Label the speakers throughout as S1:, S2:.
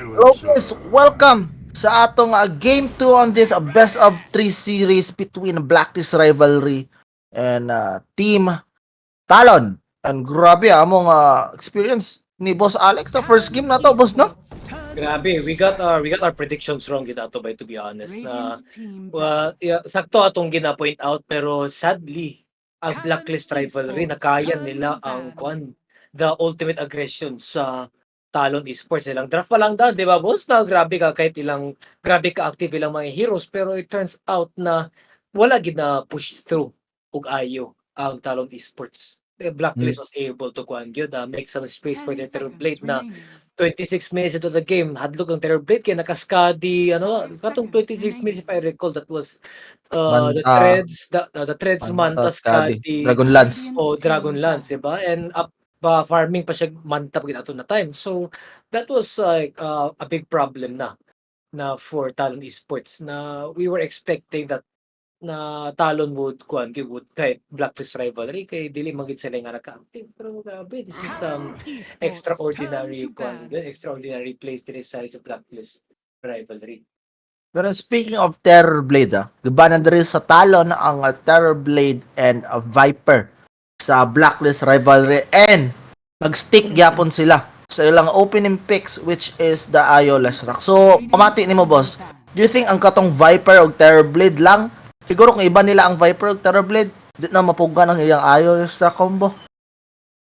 S1: Hello guys, welcome sa atong game 2 on this best of 3 series between Blacklist Rivalry and Team Talon. And grabe among experience ni Boss Alex sa first game na to, boss, no?
S2: Grabe, we got our predictions wrong gid ato by, to be honest, na well, yeah, sakto atong gina-point out, pero sadly ang Blacklist Rivalry, nakaya nila ang kwan, the ultimate aggression sa Talon Esports. Ilang draft pa lang da, di ba, boss, na grabe ka kahit ilang grabe ka active ilang mga heroes, pero it turns out na wala gid na push through ug ayo ang Talon Esports. The Blacklist was able to kwan gyud, make some space for their Terror Blade na 26 minutes into the game, hadlok ang Terror Blade kay nakaskadi ano katong 26 minutes. If I recall, that was the
S1: Manta,
S2: threads, the threads,
S1: Manta,
S2: Manta,
S1: Skadi,
S2: Skadi,
S1: Dragon Lance.
S2: O Dragon Lance, diba? And up ba farming pa siya manta pag ato na time. So that was like a big problem na na for Talon Esports, na we were expecting that na Talon would kuan would kahit Blacklist Rivalry kay dili man gid sila nga naka-active, pero grabe, this is extraordinary kuan, extraordinary plays diri sa Blacklist Rivalry.
S1: Pero speaking of Terror Blade, diba nandiri sa Talon ang Terror Blade and Viper sa Blacklist Rivalry and mag-stick gyapon sila sa ilang opening picks, which is the Io Leshrac. So, pamati nimo, boss. Do you think ang katong Viper og Terror Blade lang? Siguro kung iba nila ang Viper og Terror Blade, di na mapugan ang iyang Io Leshrac combo.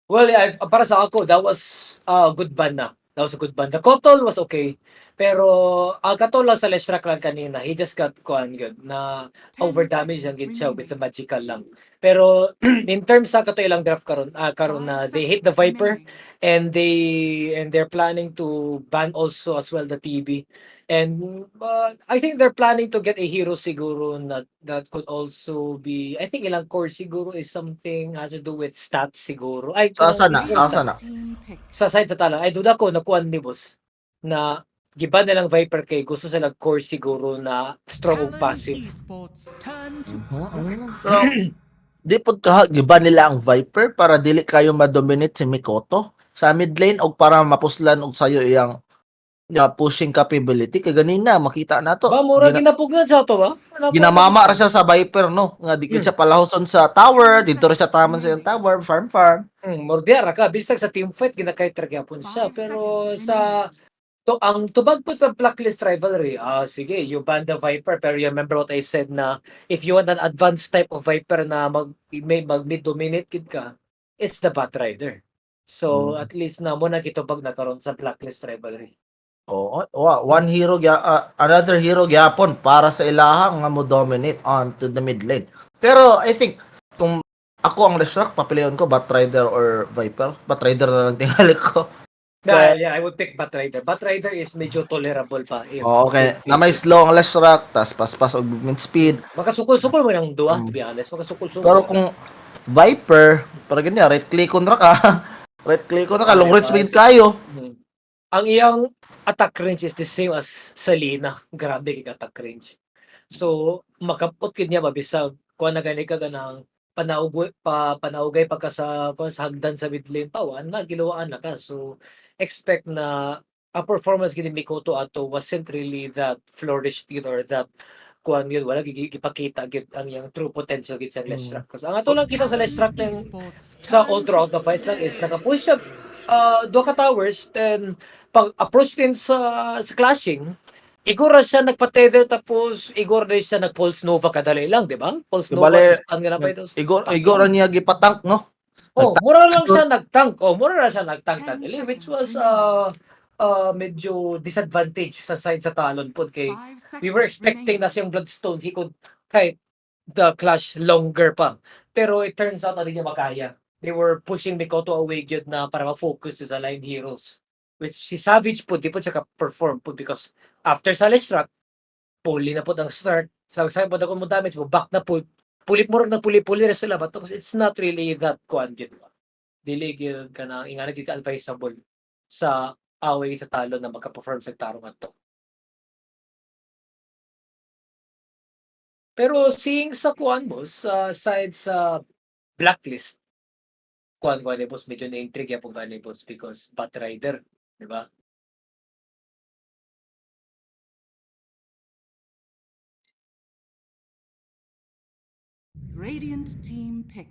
S2: Well, yeah, para sa ako, that was a good ban na. That was a good ban. The Kotol was okay. Pero ang katol lang sa Leshrac lang kanina, he just got kuan good na over damage ang gid siya with the magical lang. Pero in terms sa kato ilang draft karon na they hit the Viper and they're planning to ban also as well the TB. And I think they're planning to get a hero siguro na that could also be, I think ilang core siguro is something has to do with stats siguro. Ay,
S1: Sa asa na?
S2: Siguro
S1: Sa asa na?
S2: Sa side sa Talon, ay duda ko nakuan ni boss na giban nilang Viper kay gusto sila core siguro na strong ug passive.
S1: Pero di pod ka giban nila ang Viper para dili kayo ma-dominate si Mikoto sa mid lane og para mapuslan og sayo iyang, yeah, pushing capability kay ganina makita nato.
S2: Ba mura ginapugnan sa ato ba?
S1: Ginamama ra siya sa Viper, no, nga di gid siya palahoson sa tower, dito ra siya taman sa iyang tower, farm farm.
S2: Mordia ra ka bisag sa team fight ginakay gyapon siya, pero sa to ang tubag po sa Blacklist Rivalry, ah, sige, you ban the Viper, pero you remember what I said na if you want an advanced type of Viper na mag may mag mid dominate kid ka, it's the Batrider. So at least na mo na kitubag na karon sa Blacklist Rivalry.
S1: Oo, one hero gya, another hero gyapon para sa ilaha nga mo dominate on to the mid lane. Pero I think kung ako ang Leshrac, papilion ko Batrider or Viper. Batrider na lang tingali ko.
S2: Yeah, I would pick Batrider. Batrider is medyo tolerable pa. If,
S1: Oo, okay. Na may slow ang Leshrac, tas paspas og movement speed.
S2: Makasukol-sukol mo ng duwa, to be honest. Makasukol-sukol.
S1: Pero kung Viper, para ganyan, right click on ra ka. Right click on ra ka, long range speed kayo.
S2: Ang iyang attack range is the same as Selena. Grabe kay attack range. So, makapot kid niya mabisag. Kuha na gani ka ganang panaugay pa, panaugay pa ka sa kuan sa hagdan sa mid lane pa na giluwaan na ka. So expect na ang performance gini Mikoto ato wasn't really that flourished yun or that kuan yun, wala gipakita gid ang iyang true potential gid sa Leshrac. Kasi ang ato lang kita sa Leshrac ng sa all throughout the fights lang is naka-push siya duha ka towers, then pag approach din sa clashing, igor ra siya nagpa-tether, tapos igor din siya nag-Pulse Nova, kadali lang, di ba? Pulse Nova,
S1: Bale,
S2: stun ka na pa ito.
S1: Igor niya gipatank, no?
S2: Oh, mura lang siya nagtank. Oh, mura lang siya nagtank kadali, which was medyo disadvantage sa side sa Talon pod kay we were expecting na siyang Bloodstone, he could kahit the clash longer pa. Pero it turns out na di niya makaya. They were pushing Mikoto away gyud na para ma-focus sa line heroes. Which si Savage po, di po siya ka-perform po because after sa Leshrac, puli na po ang start. Sa po ako mo damage mo, back na po. Pulit mo rin na puli-puli rin sila. But tapos it's not really that kuan gyud ba. Dili gyud ka na ingana gyud ka advisable sa away sa Talon na maka-perform sa tarong ato. Pero seeing sa kuan mo, sa side sa Blacklist, kuan kuan ni boss, medyo na-intrigue po gani boss because Batrider, di ba?
S3: Radiant team pick.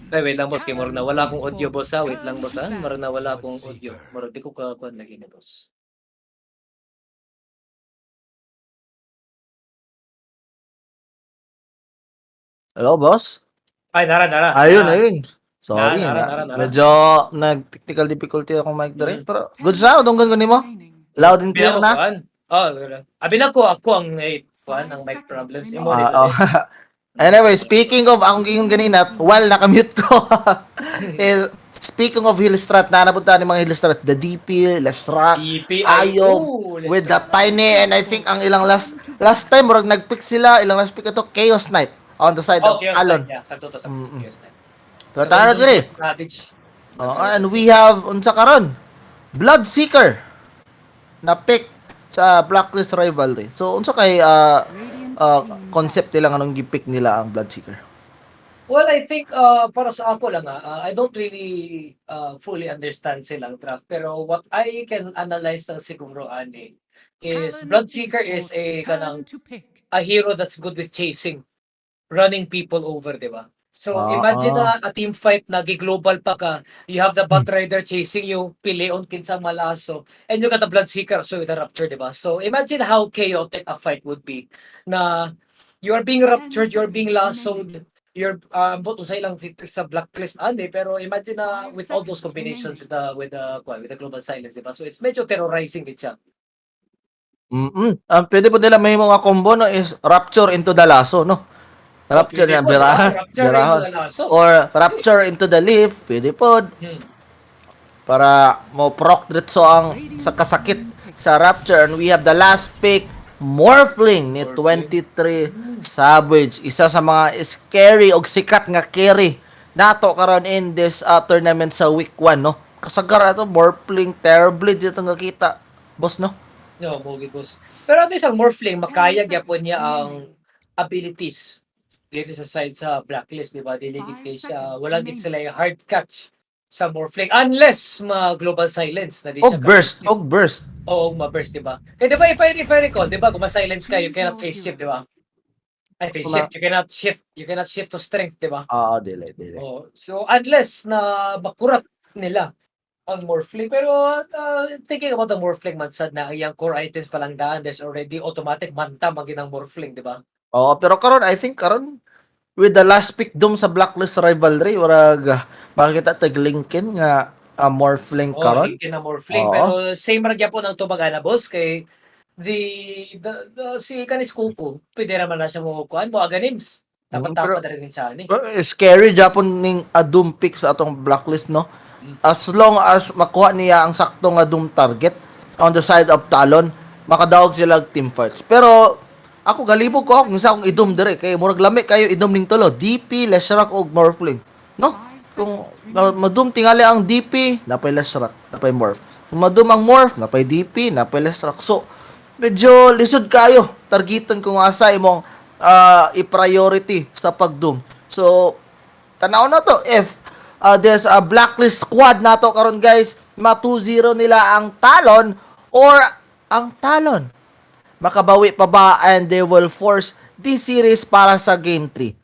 S2: Ay, wait lang, boss, kay murag nawala akong audio, boss, ha. Wait lang, boss, ha. Murag nawala akong audio. Murag di ko ka kuan lagi ni boss.
S1: Hello, boss?
S2: Ay, nara, nara.
S1: Ayun,
S2: Nara.
S1: ayun. Sorry,
S2: Nara,
S1: na,
S2: nara, nara.
S1: medyo nag-technical difficulty akong mic dere. Pero good
S3: 10
S1: sound, dunggan ko nimo.
S3: remaining.
S1: Loud and
S2: Abi
S1: clear
S2: ako,
S1: na.
S2: kuan. Oh, wala. Abi na ko, ako ang eh, kuan, ang
S3: 5
S2: mic
S3: seconds
S2: problems.
S3: remaining.
S2: Imo
S1: Ah,
S2: dito
S1: oh.
S2: eh.
S1: Anyway, speaking of akong giingon ganina, while nakamute ko, is speaking of heal strat, naanapunta ni mga heal strat, the DP, Leshrac,
S2: DP, ay,
S1: Ayo,
S2: ooh, let's
S1: with the
S2: go.
S1: Tiny, and I think ang ilang last last time, murag nag-pick sila, ilang last pick ito, Chaos Knight on the side
S2: Oh,
S1: of
S2: Chaos
S1: Talon.
S2: Knight, yeah. Sakto to, sakto. Chaos Knight.
S1: So, tara diri.
S2: Savage.
S1: Oo, and we have unsa karon? Bloodseeker na pick sa Blacklist Rivalry. So unsa kay
S3: Radiant team
S1: concept nila nganong gi-pick nila ang Bloodseeker?
S2: Well, I think para sa ako lang I don't really fully understand silang draft, pero what I can analyze lang siguro ani is
S3: Talon
S2: Bloodseeker is
S3: Esports
S2: a
S3: turn
S2: kanang
S3: to pick.
S2: a hero that's good with chasing, running people over, di ba? So imagine na a team fight na global pa ka, you have the Batrider chasing you, pilion kinsa malaso, and you got the Bloodseeker so with the Rupture, di ba? So imagine how chaotic a fight would be na you are being
S3: 10
S2: ruptured, you're being
S3: seconds
S2: lassoed,
S3: remaining.
S2: you're but sa ilang pick sa Blacklist ani, pero imagine na
S3: 5
S2: with all those
S3: seconds
S2: combinations
S3: remaining.
S2: with the global silence, di ba? So it's medyo terrorizing din siya.
S1: Ang pwede po nila may mga combo, no, is Rupture into the lasso, no? Rupture
S2: Pwede
S1: na
S2: po, di ba?
S1: birahan,
S2: Rupture into
S1: birahan.
S2: the lasso.
S1: Or Rupture into the leaf, pwede po para mo proc diretso ang sa
S3: Radiant
S1: kasakit
S3: team pick.
S1: sa Rupture. And we have the last pick, Morphling ni
S2: Morphling.
S1: 23 Savage, isa sa mga scary og sikat nga carry nato karon in this tournament sa week 1, no? Kasagar ato Morphling, Terrorblade ito nga kita, boss, no?
S2: No, mogi, boss. Pero at least ang Morphling,
S3: 10
S2: makaya gyapon
S3: seconds
S2: niya ang
S3: remaining.
S2: abilities dito sa side sa Blacklist, di ba? Dili gid
S3: 5
S2: kay siya,
S3: seconds
S2: wala gid
S3: remaining.
S2: sila yung hard catch sa Morphling unless ma global silence na di
S1: Og
S2: siya
S1: burst,
S2: ka-face shift.
S1: og burst.
S2: Oo, ma-burst, di ba? Kaya di ba if I recall, di ba, kung ma-silence ka, you
S3: Choose
S2: cannot
S3: your
S2: face shift,
S3: hero.
S2: di ba? Ay, face
S1: Kuma
S2: shift, you cannot shift to strength, di ba?
S1: Oo, dili, dili.
S2: Oh, so unless na makurat nila ang Morphling, pero thinking about the Morphling man sad na iyang core items pa lang daan, there's already automatic manta man gid ang Morphling, di ba?
S1: Oo, pero karon I think karon with the last pick Doom sa Blacklist Rivalry, warag makita tag Lincoln nga Morphling
S2: Oh,
S1: karon.
S2: Lincoln na Morphling,
S1: Oo.
S2: pero same ra gyapon ang tubag ana, boss, kay the si kanis Kuku, pwede ra man na siya mo kuan mo Aghanims. Dapat
S1: Pero
S2: tapad rin siya ani.
S1: pero scary japon ning a Doom pick sa atong Blacklist, no? As long as makuha niya ang sakto nga Doom target on the side of Talon, makadaog sila og team fights. Pero ako galibog ko kung sa akong i-Doom dire kay murag lami kayo i-Doom ning tulo, DP, Leshrac og Morphling. No?
S3: 5
S1: Kung
S3: seconds remaining.
S1: ma-Doom tingali ang DP, napay Leshrac, napay Morph. Kung ma-Doom ang Morph, napay DP, napay Leshrac. So medyo lisod kayo targeton kung asa imong i-priority sa pag-Doom. So tanaw na to if there's a Blacklist squad nato karon, guys, ma 2-0 nila ang Talon or ang Talon makabawi pa ba and they will force this series para sa game 3.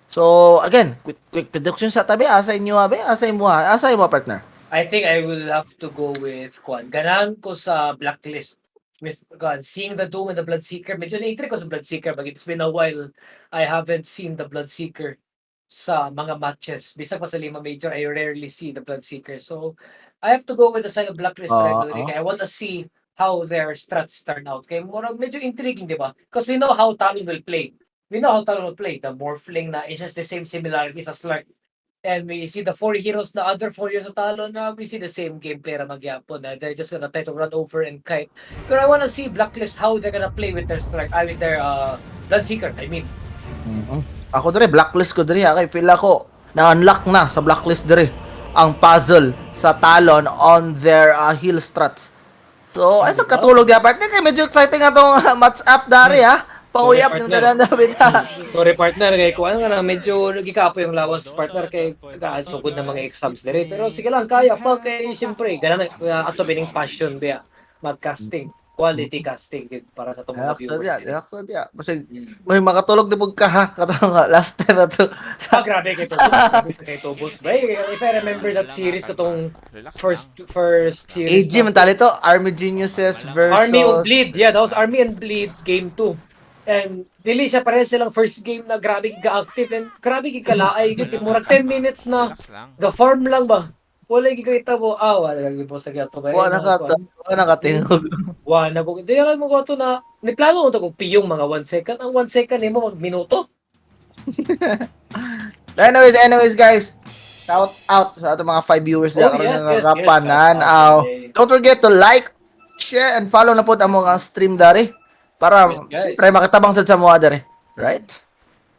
S1: So again, quick, quick prediction sa tabi, asa inyo abe, asa imo ha, asa imo, partner?
S2: I think I will have to go with Kwan. Ganahan ko sa Blacklist with Kwan. Seeing the Doom and the Bloodseeker. Medyo na-intrigue ko sa Bloodseeker but it's been a while I haven't seen the Bloodseeker sa mga matches. Bisag pa sa Lima Major, I rarely see the Bloodseeker. So, I have to go with the side of Blacklist Rivalry. Kaya I wanna see how their strats turn out. Kaya murag medyo intriguing, di ba? Because we know how Talon will play. We know how Talon will play. The Morphling na is just the same similarities as Slark. And we see the four heroes, the other four heroes sa Talon na we see the same gameplay ra magyapon na they're just gonna try to run over and kite. Pero I wanna see Blacklist, how they're gonna play with their strike, with their Bloodseeker, I mean.
S1: Ako dire Blacklist ko dire ha, kay feel ako na-unlock na sa Blacklist dire ang puzzle sa Talon on their heal strats. So, ay sa katulog ya, partner, kay medyo exciting atong match up dari ha.
S2: Sorry,
S1: Panguyap ng
S2: partner.
S1: tanan David ha.
S2: Sorry, partner, kay kuan nga na medyo nagikapo yung lawas, partner, kay tagaan sugod na mga exams dire. Pero sige lang, kaya pa kay siyempre ganan ato bining passion biya mag-casting. Quality casting gid para sa atong mga
S1: Relax na
S2: viewers
S1: diya,
S2: diri.
S1: Relax na diya. Basig, may makatulog di pud ka ha. Katong nga, last time ato.
S2: Ah, grabe kay Tubos. Grabe sa kay Tubos. Bay, if I remember that series ko tong
S4: Relax
S2: first
S4: lang.
S2: First series.
S1: AG man tali to, Army Geniuses versus
S2: Army of Bleed. Yeah, that was Army and Bleed game 2. And dili siya pareho silang first game na grabe ka-active and grabe kay kalaay gyud. Murag 10 minutes na
S4: Relax lang.
S2: ga farm lang ba. Wala gyud kita mo. Ah, wala lagi po sa gato ba.
S1: Wa na katingog.
S2: Wa na ko. Di alam mo ko to na ni plano ko to kung piyong mga 1 second. Ang 1 second nimo mag minuto.
S1: Anyways, guys. Shout out sa atong mga five viewers
S2: Oh,
S1: diya karon nga kapanan.
S2: Shout
S1: Aw.
S2: out, eh.
S1: Don't forget to like, share, and follow na po ang mga stream dari para
S2: Yes, guys.
S1: siyempre makitabang sad sa mga dari. Right?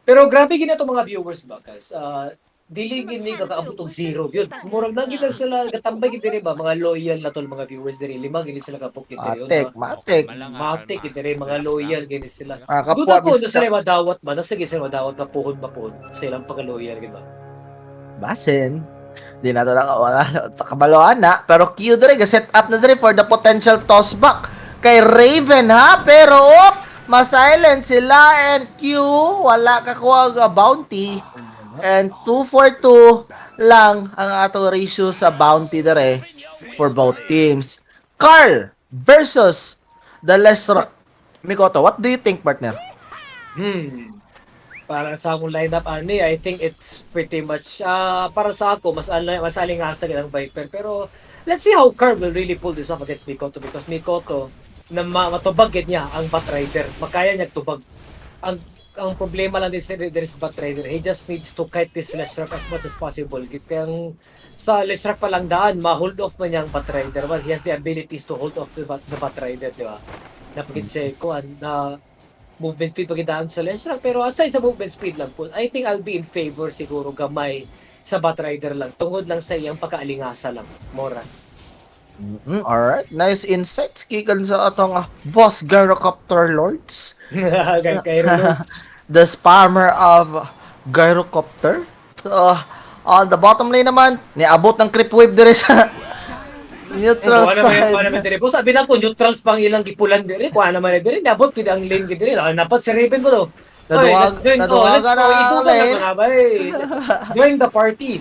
S2: Pero grabe gid na to mga viewers ba, guys. Ah, dili gid ni kakaabot og zero gyud. Murag na gid na sila gatambay gid diri ba, mga loyal na tol mga viewers diri. Lima gid sila kapok gid diri.
S1: Matik, matik.
S4: Kalma lang, ah,
S2: Matik
S4: kalma.
S2: gid diri, mga
S4: Relax
S2: loyal
S4: lang.
S2: gid sila.
S1: Mga
S2: Good
S1: kapwa
S2: ako na
S1: bista.
S2: sila madawat ba? Nasa gid sila madawat mapuhon mapuhon sa ilang pagka-loyal gid ba.
S1: Basin. Di na to na wala kabaloan na, pero Q dire set up na dire for the potential toss back kay Raven ha, pero op, ma-silent sila and Q wala kakuha og bounty and 2 for 2 lang ang atong ratio sa bounty dire for both teams. Carl versus the Leshrac. Mikoto, what do you think, partner?
S2: Para sa akong lineup ani, I think it's pretty much para sa ako mas alingasag ang Viper, pero let's see how Carl will really pull this off against Mikoto because Mikoto na matubag gid niya ang Batrider. Makaya niya tubag. Ang problema lang din there is Batrider. He just needs to kite this Leshrac as much as possible. Kaya ang sa Leshrac pa lang daan, ma-hold off man niya ang Batrider. Well, he has the abilities to hold off the Batrider, di ba? Napagit siya kuan na movement speed pagidaan sa Leshrac. Pero aside sa movement speed lang po, I think I'll be in favor siguro gamay sa Batrider lang. Tungod lang sa iyang pagkaalingasa lang. Mora.
S1: Alright. Nice insights gikan sa atong boss Gyrocopter Lords.
S2: Kay Lord.
S1: The spammer of Gyrocopter. So, on the bottom lane naman, niabot ng creep wave dire sa neutral
S2: Kuha naman, kuha
S1: side.
S2: Naman dire. Boss, sabi na ko, neutrals pang ilang gipulan dire. Kuha naman na dire. Nabot gid ang lane gid dire. Ah, napat si Raven ko to.
S1: Naduwag-
S2: Oy, let's join, oh,
S1: Naduwagan
S2: let's go.
S1: na ang
S2: Ito na
S1: lane.
S2: na ba, eh. Join the party.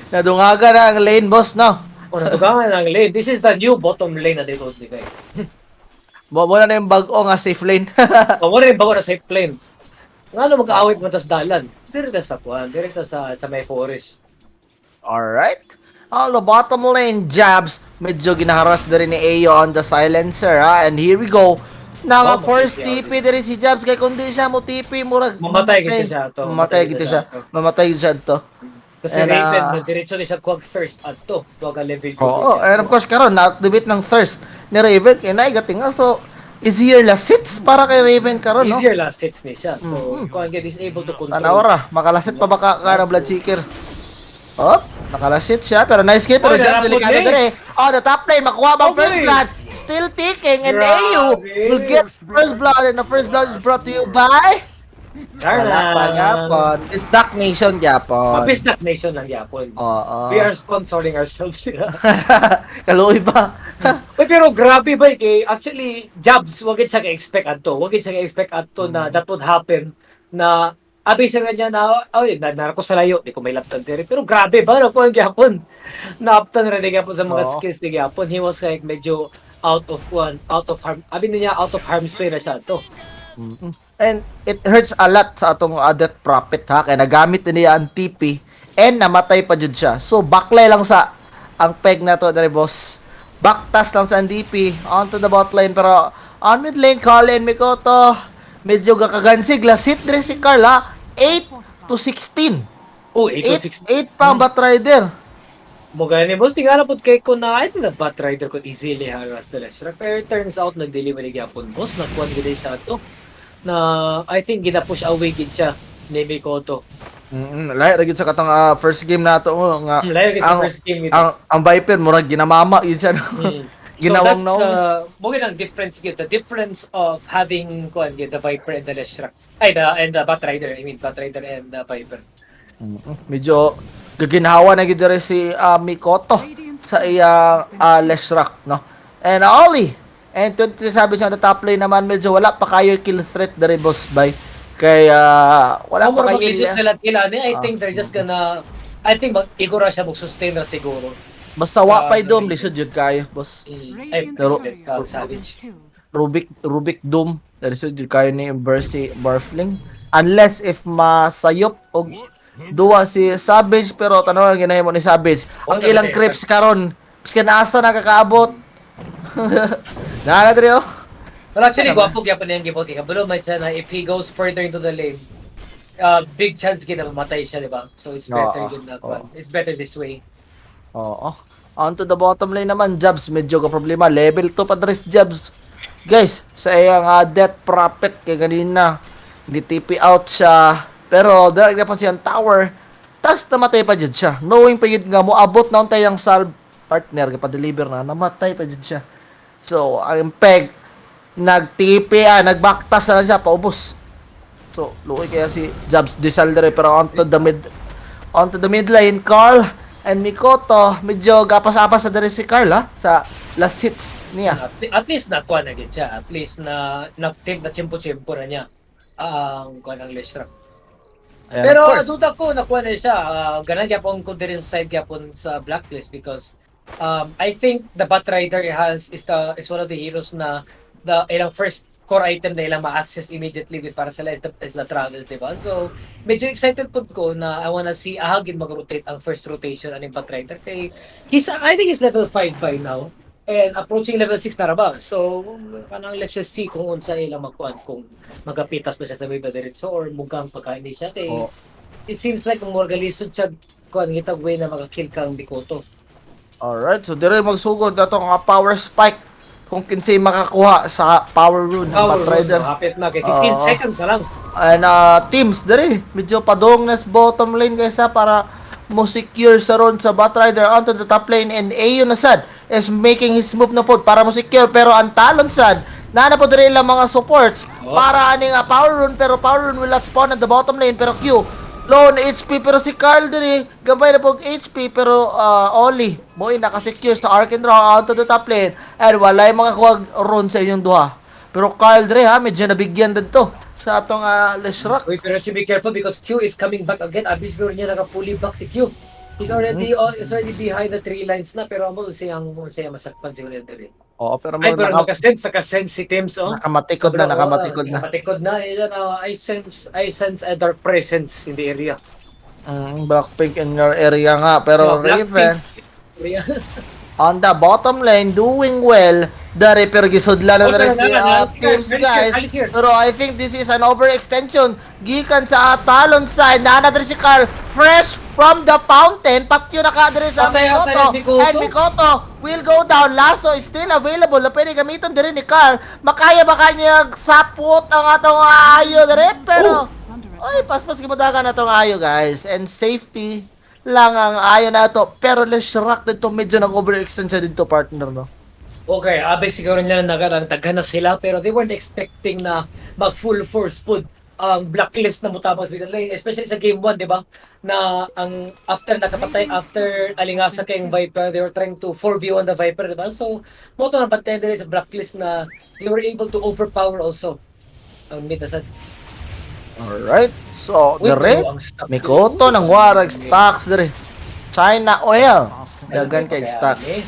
S1: Nadungaga na ang lane, boss, no?
S2: Oh, natugangan ang lane. This is the new bottom lane na dito, guys.
S1: Mo na yung bag-o nga safe lane.
S2: Oh, mo rin bago na safe lane. Nga ano mag-aawit man tas dalan. Direkta sa kuan, direkta sa may forest.
S1: Alright. On the bottom lane, Jabs. Medyo ginaharas na rin ni Ayo on the silencer, ha? And here we go. Naka
S2: Oh,
S1: first
S2: mamatay
S1: TP din si Jabs. Kay kung di siya mo TP, murag
S2: Mamatay gid siya to.
S1: Mamatay gid siya. Mamatay gid siya to.
S2: Kasi
S1: And,
S2: Raven, diretso ni siya kuwag first adto. Kuwag ang level 2.
S1: Oo, and of course karon na-activate ng thirst ni Raven kay naigating nga, so easier last hits para kay Raven karon, no?
S2: Easier last hits ni siya. So, kuan gid is able to control.
S1: Tanaw ra, makalasit pa ba ka ng Bloodseeker? Oh, nakalasit siya pero nice kill, pero
S2: Oy,
S1: Jabs
S2: narapod
S1: delikado
S2: eh.
S1: dire. Oh, the top lane makuha bang first blood? Still ticking and
S2: Grabe.
S1: AU will get first blood and the first blood is brought to you by
S2: Char
S1: wala pa
S2: lang.
S1: gyapon. It's Duck Nation gyapon.
S2: Mabisdak Nation lang gyapon.
S1: Oo.
S2: We are sponsoring ourselves.
S1: Kaluoy ba?
S2: Uy, pero grabe ba kay actually Jabs wag gid siya ka-expect adto. Wag gid siya ka-expect adto na that would happen na abi sa kanya na oy na ko sa layo, di ko may laptan diri. Pero grabe ba no ko ang gyapon. Naaptan ra di gyapon sa mga
S1: Oo.
S2: skills ni gyapon. He was like medyo out of one, out of harm. Abi niya out of harm's way na siya to.
S1: And it hurts a lot sa atong Death Prophet ha kay nagamit niya ang TP and namatay pa jud siya. So baklay lang sa ang peg na to dere, boss. Baktas lang sa ang DP onto the bot lane, pero on mid lane Carl and Mikoto medyo gakagansig last hit dere si Carl ha, 8 to 16.
S2: Oh, 8 to 6.
S1: 8 pa ang Batrider.
S2: Mo gani boss, tingala pud kay ko na I think the Batrider could easily harass the Leshrac. Pero it turns out nag-deliver gyapon, boss, nakuha gid siya ato. Na I think gina-push away gid siya ni Mikoto.
S1: Lahi ra gyud sa katong first game nato mo nga
S2: Layo gid sa
S1: ang
S2: first game gid.
S1: ang Viper murag ginamama gyud siya, no?
S2: So
S1: Ginawang
S2: that's
S1: naong.
S2: the mo gid ang difference gid, the difference of having kuan gid the Viper and the Leshrac. Ay, the and the Batrider, I mean Batrider and the Viper.
S1: Medyo gaginhawa na gid diri si Mikoto sa iyang Leshrac, no? And Ollie And 23 Savage on the top lane naman, medyo wala pa kayo kill threat dere, boss bay. Kaya wala
S2: Wala
S1: pa kayo.
S2: Mag-isip sila kila ni. I think they're just gonna, I think mag igora siya mag-sustain na siguro.
S1: Basta wa
S2: Ah,
S1: pa'y Doom, lisod jud kayo, boss.
S2: Ay,
S3: Radiant's
S2: pero
S3: courier has been
S2: Savage.
S3: Killed.
S1: Rubik Doom, lisod jud kayo ni Mercy Morphling. Unless if masayop og duwa si Savage, pero tanaw ang ginahimo ni Savage. Ang
S2: Oh,
S1: ilang
S2: kasi-
S1: creeps karon, biskan asa nakakaabot. Naa na diri oh.
S2: Pero actually, gwapo gyapon niyang gibot. Kay kabalo man siya na if he goes further into the lane, big chance gid na mamatay siya, di ba? So it's better
S1: Oo,
S2: gid na
S1: oo.
S2: kwan. It's better this way.
S1: Oo. On to the bottom lane naman, Jabs, medyo ka problema. Level 2 pa dres Jabs. Guys, sa iyang Death Prophet kay ganina, hindi TP out siya. Pero direct na po siyang tower. Tas namatay pa jud siya. Knowing pa jud nga moabot na untay ang salve partner pa-deliver na, namatay pa jud siya. So, ang peg nag-TP nagbaktas na lang siya paubos. So, luoy kaya si Jabs Disal dire, pero onto the mid lane, Carl and Mikoto, medyo gapas-apas na dire si Carl ha, sa last hits niya.
S2: At least nakuha na gid siya. At least na na-tip na chimpo-chimpo na niya ang kuan, ang Leshrac.
S1: Ayan,
S2: Pero
S1: of course.
S2: duda ko nakuha na siya. Ganan gyapon ko diri sa side gyapon sa Blacklist because I think the Batrider has is the is one of the heroes na the ilang first core item na ilang ma-access immediately with para sila is the travels, di ba? So, medyo excited pud ko na I wanna see ahagin mag-rotate ang first rotation aning Batrider kay he's I think he's level 5 by now and approaching level 6 na ra ba? So, kanang let's just see kung unsa ilang magkuan, kung magapitas ba siya sa may diretso or mugang pagkain ni siya kay it seems like ang more galisod siya kuan ngitag way na makakill kang Mikoto.
S1: Alright, so dire magsugod na itong power spike kung kinsay makakuha sa power rune ng
S2: Power
S1: Batrider.
S2: rune, hapit na kay 15
S1: Oo.
S2: Seconds na lang.
S1: And teams dire, medyo padong nas bottom lane kaysa para mo secure sa run sa Batrider. Onto the top lane, and Ayo na sad is making his move na pod para mo secure, pero ang Talon sad na na po dire ilang mga supports para ani nga power rune, pero power rune will not spawn at the bottom lane. Pero Q low na HP, pero si Carl dire gabay na pog HP, pero Oli mo nakasecure sa Arc and Draw onto the top lane and walay makakuha rune sa inyong duha. Pero Carl dire ha, medyo nabigyan didto sa atong Leshrac.
S2: Wait, pero should be careful because Q is coming back again. Abi siguro niya naka fully back si Q. He's already behind the three lines na, pero amo siyang masakpan siguro diri.
S1: Oo, pero
S2: Ay, pero
S1: naka,
S2: nakasense si Tims, oh.
S1: nakamatikod na, nakamatikod na.
S2: Nakamatikod na. Ayan, I sense a dark presence in the area.
S1: Blackpink in your area nga. Pero
S2: Oh,
S1: Raven,
S2: Blackpink area.
S1: On the bottom lane, doing well. Dari pero gisudla na
S2: Oh,
S1: dari
S2: pero
S1: si
S2: na,
S1: Teams,
S2: here,
S1: guys.
S2: here, here.
S1: Pero I think this is an overextension. Gikan sa Talon side, naa na diri si Carl. Fresh from the fountain. Patyo na ka diri sa
S2: Patay,
S1: Mikoto.
S2: patay, Mikoto.
S1: And Mikoto will go down. Lasso is still available na pwede gamiton diri ni Carl. Makaya ba kanya sapot ang atong ayo diri? Pero
S3: Is under
S1: ay, paspas gimudagan na tong ayo, guys. And safety lang ang ayo na to. Pero Leshrac dito, medyo nag-overextend siya dito, partner, no?
S2: Okay, abay siguro nila nagarang daghan na sila, pero they weren't expecting na mag full force pud ang Blacklist na mutabang sa lane, especially sa game 1, di ba? Na ang after nakapatay, after alingasa kayong Viper, they were trying to 4v1 the Viper, di ba? So, mo to na bantayan din sa Blacklist na they were able to overpower also ang mid asad.
S1: Alright. So,
S2: Uy,
S1: dire,
S2: pero ang stack.
S1: Mikoto nang warag stocks dire. China Oil. Dagan kay stocks.
S2: Eh.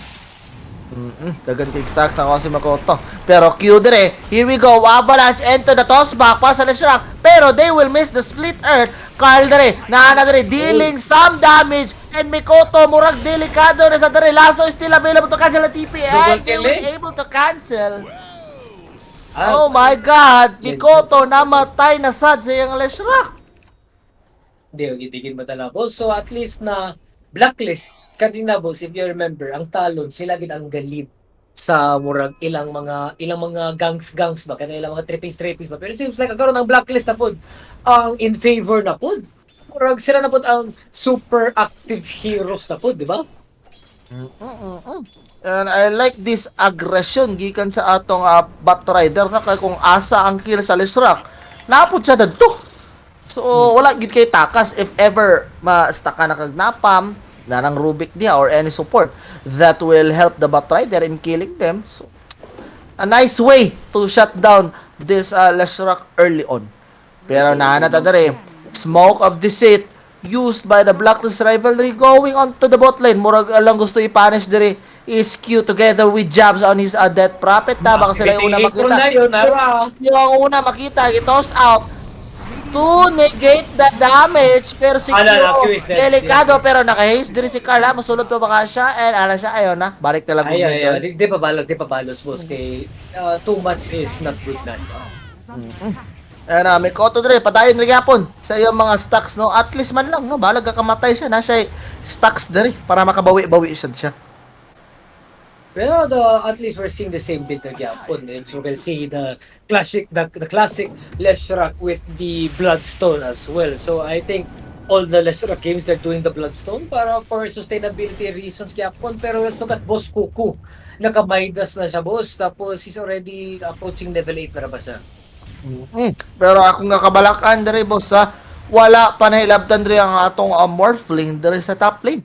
S1: Dagan kay stocks na si Makoto. Pero Q dire, here we go. Avalanche into the toss back para sa Leshrac. Pero they will miss the split earth. Carl dire, naa na dire, dealing some damage. And Mikoto, murag delikado na sa dire. Lasso is still available to cancel the TP. And
S2: Double
S1: they
S2: kill
S1: will
S2: eh.
S1: able to cancel.
S2: Ah,
S1: Oh my God! Mikoto namatay na sad sa iyang Leshrac.
S2: Hindi, gidigin madala, boss. So at least na Blacklist, kanina, boss, if you remember, ang Talon, sila gid ang galit sa murag ilang mga gangs gangs ba kana, ilang mga trippings trippings ba, pero it seems like karon ang Blacklist na pod ang in favor na pod, murag sila na pod ang super active heroes na pod, di ba?
S1: And I like this aggression gikan sa atong Batrider na kay kung asa ang kill sa Leshrac, napod siya dadto. So wala gid kay takas if ever ma-stuck ka na kag napam na ng Rubik diha or any support that will help the Batrider in killing them. So A nice way to shut down this Leshrac early on. Pero naa na ta diri. Smoke of Deceit used by the Blacklist Rivalry going on to the bot lane. Murag alang gusto i-punish diri is Q together with Jabs on his Death Prophet na. Baka sila yung una
S2: Activating
S1: makita.
S2: na yun, nara.
S1: Yung ang una makita, i-toss out to negate the damage. Pero si Q,
S2: Ala, na, Q is dead.
S1: Delikado, pero naka-haste diri si Carla. Musulod pa baka siya and ala siya, ayaw na. Balik na lang
S2: Ay,
S1: kung
S2: ay, ay. Di pa balos, di pa balos, boss. Kay too much is not good na.
S1: Ayan na, may koto dre, padayon rin gyapon sa iyong mga stacks, no? At least man lang, no? Balag ka kamatay siya, na siya stacks dre para makabawi-bawi siya.
S2: Pero at least we're seeing the same build na gyapon. And so we can see the classic Leshrac with the Bloodstone as well. So I think all the Leshrac games, they're doing the Bloodstone para for sustainability reasons gyapon. Pero let's look at Boss Kuku. Naka-Midas na siya, boss. Tapos he's already approaching level 8 na ba siya?
S1: Pero ako nga kabalakan dre, boss, ha. Wala pa nahilabtan dre ang atong Morphling dre sa top lane.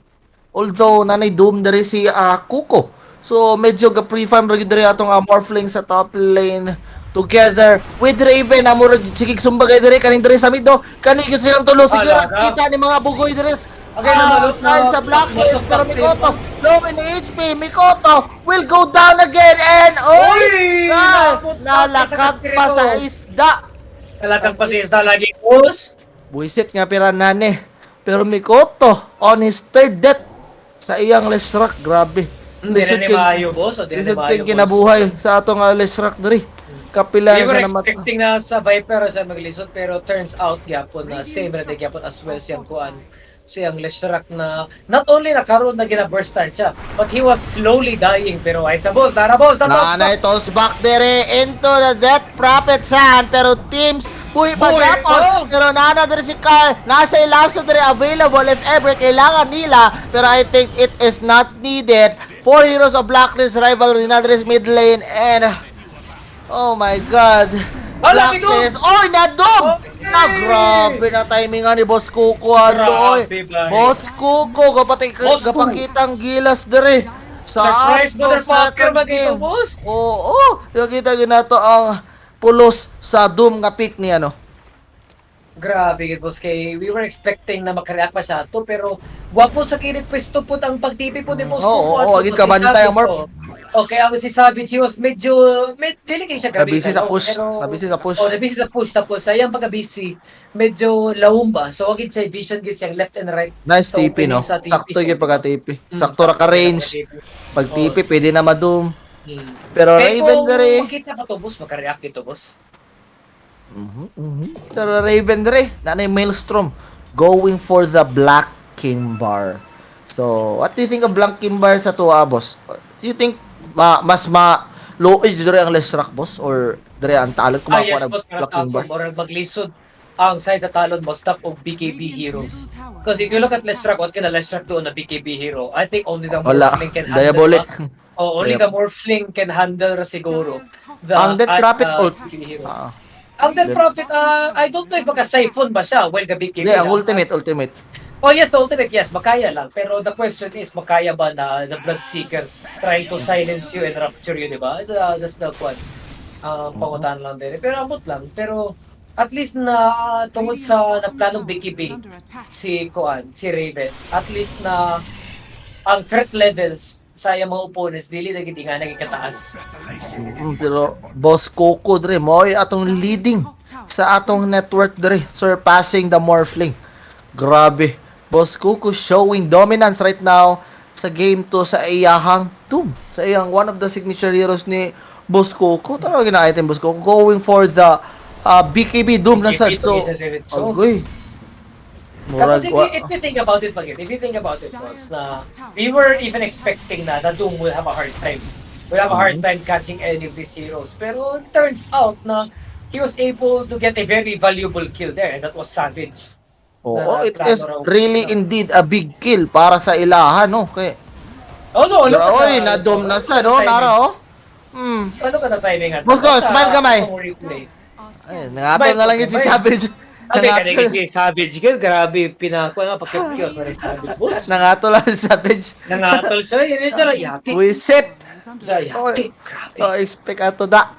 S1: Although nanay Doom dre si Kuko. So medyo ga pre-farm ra gyud dre atong Morphling sa top lane together with Raven na murag sige sumbagay dre kaning dre sa mid do. Kani gyud silang tulo siguro
S2: Ala,
S1: kita ni mga bugoy dre.
S2: Okay, namalot na-
S1: Sa Blacklist,
S2: namalot
S1: pero
S2: na-
S1: Mikoto low in HP. Mikoto will go down again and oy,
S2: Uy!
S1: na,
S2: Naabot pa sa
S1: nalakag pa sa isda.
S2: Talagang pasista lagi, boss.
S1: Buisit nga piranane. Pero Mikoto on his third death sa iyang Leshrac. Grabe.
S2: Hindi na
S1: Lisod
S2: ni
S1: kay
S2: maayo, boss. O, di na ni
S1: lisod
S2: maayo,
S1: kay
S2: boss.
S1: kinabuhay sa atong Leshrac diri. Kapila
S2: We
S1: na
S2: were
S1: siya namatay.
S2: expecting na sa Viper siya maglisod, pero turns out gyapon na same ra gyapon as well siyang kuan, siyang Leshrac na not only nakaroon na gina-burstan siya, but he was slowly dying. Pero ay sa boss, nara boss, datos.
S1: Nanay toss back dere into the Death Prophet sand, pero teams buhi pa
S2: Buhi
S1: gyapon.
S2: pa!
S1: Pero nana dere si Carl, nasa ilaso dere, available if ever kailangan nila, pero I think it is not needed. Four heroes of Blacklist Rivalry na dere sa mid lane and oh my God,
S2: Ala,
S1: Blacklist, oy, nadom na, grabe na timing nga ni Boss Kuko ato, oy.
S2: Grabe, bay.
S1: Boss Kuko gapati
S2: Boss Kuko.
S1: gapakitang gilas dere sa
S2: Surprise
S1: atong
S2: motherfucker
S1: second
S2: ba dito,
S1: game.
S2: boss?
S1: Oo, nakita gyud nato ang pulos sa Doom nga pick ni ano.
S2: Grabe gid, boss, kay we were expecting na makareact pa siya to, pero gwapo sa kilit pwesto pud ang pag-TP po ni Boss
S1: Oo,
S2: Kuko
S1: oo,
S2: ato.
S1: agad
S2: Si
S1: kabantay ang
S2: Savage,
S1: Morph.
S2: oh. Okay, ang si Savage, he was medyo med, dili kay siya grabe
S1: Nabisi sa
S2: ano,
S1: push.
S2: pero
S1: Nabisi sa push.
S2: Oh, nabisi sa push, tapos sayang pagka-busy, medyo lawom ba. So wag siya vision gid siyang left and right
S1: Nice
S2: sa
S1: TP, no.
S2: opening sa TP.
S1: Sakto
S2: So,
S1: gyud pagka TP. Sakto ra ka range. Pag TP pwede na ma-doom. Pero
S2: Kaya
S1: Raven
S2: kung
S1: dere.
S2: makita pa to, boss, makareact dito, boss.
S1: Pero Raven dere, nanay Maelstrom going for the Black King Bar. So, what do you think of Black King Bar sa tuwa, boss? Do you think mas ma luoy dere ang Leshrac, boss, or dere ang Talon
S2: Ah,
S1: kumakuha
S2: yes,
S1: ng
S2: boss, para
S1: Black
S2: sa
S1: King
S2: ato,
S1: Bar?
S2: murag maglisod ang size sa Talon mo stop og BKB heroes. Because if you look at Leshrac, what can a Leshrac do on a BKB hero? I think only the
S1: Wala.
S2: Morphling can handle.
S1: Diabolic.
S2: Ba? Oh, only the Morphling can handle ra siguro. The,
S1: Ang Death Prophet ult.
S2: BKB hero.
S1: Ah.
S2: Ang Death Prophet, I don't know if maka-siphon ba siya while the BKB
S1: Hindi, ang
S2: lang.
S1: ultimate, ultimate.
S2: Oh yes, the ultimate, yes, makaya lang. Pero the question is, makaya ba na the Bloodseeker trying to silence you and rupture you, di ba? That's the one. Pangutan lang din. Pero amot lang. Pero at least na tungod sa naplanong BKB si Kuan, si Raven, at least na ang threat levels sa iyang mga opponents dili na gid nga nagikataas.
S1: Pero Boss Coco dre mo ay atong leading sa atong network dre, surpassing the Morphling. Grabe. Boss Coco showing dominance right now sa game 2 sa iyahang Doom. Sa iyang one of the signature heroes ni Boss Coco. Talaga gina-item Boss Coco going for the BKB Doom na sad.
S2: BKB
S1: So,
S2: together with so.
S1: agoy.
S2: Tapos
S1: Murag,
S2: if you think about it, Bagit, if you think about it, boss, na we were even expecting na the Doom will have a hard time. Will have a hard time catching any of these heroes. Pero it turns out na he was able to get a very valuable kill there, and that was Savage.
S1: Oo,
S2: Na
S1: it
S2: plano
S1: is
S2: raw.
S1: really indeed a big kill para sa ilahan, no? Kay
S2: Oh no, look at
S1: Oy,
S2: the,
S1: na-dom na sa, no?
S2: timing.
S1: Nara, oh.
S2: Look at the timing at
S1: Boss ko,
S2: sa
S1: smile gamay.
S2: atong replay.
S1: Ay, nangatol na lang yun si
S2: Smile.
S1: Savage.
S2: Abi,
S1: Nangatol,
S2: kanina si Savage kill, grabe, pinako na, pakit-cute pa rin Savage. Boss,
S1: nangatol lang si Savage.
S2: nangatol siya, yun yun siya lang, yati.
S1: Wisit.
S3: is under
S2: Jaya,
S1: Okay.
S2: grabe.
S1: Oh, expect ato da.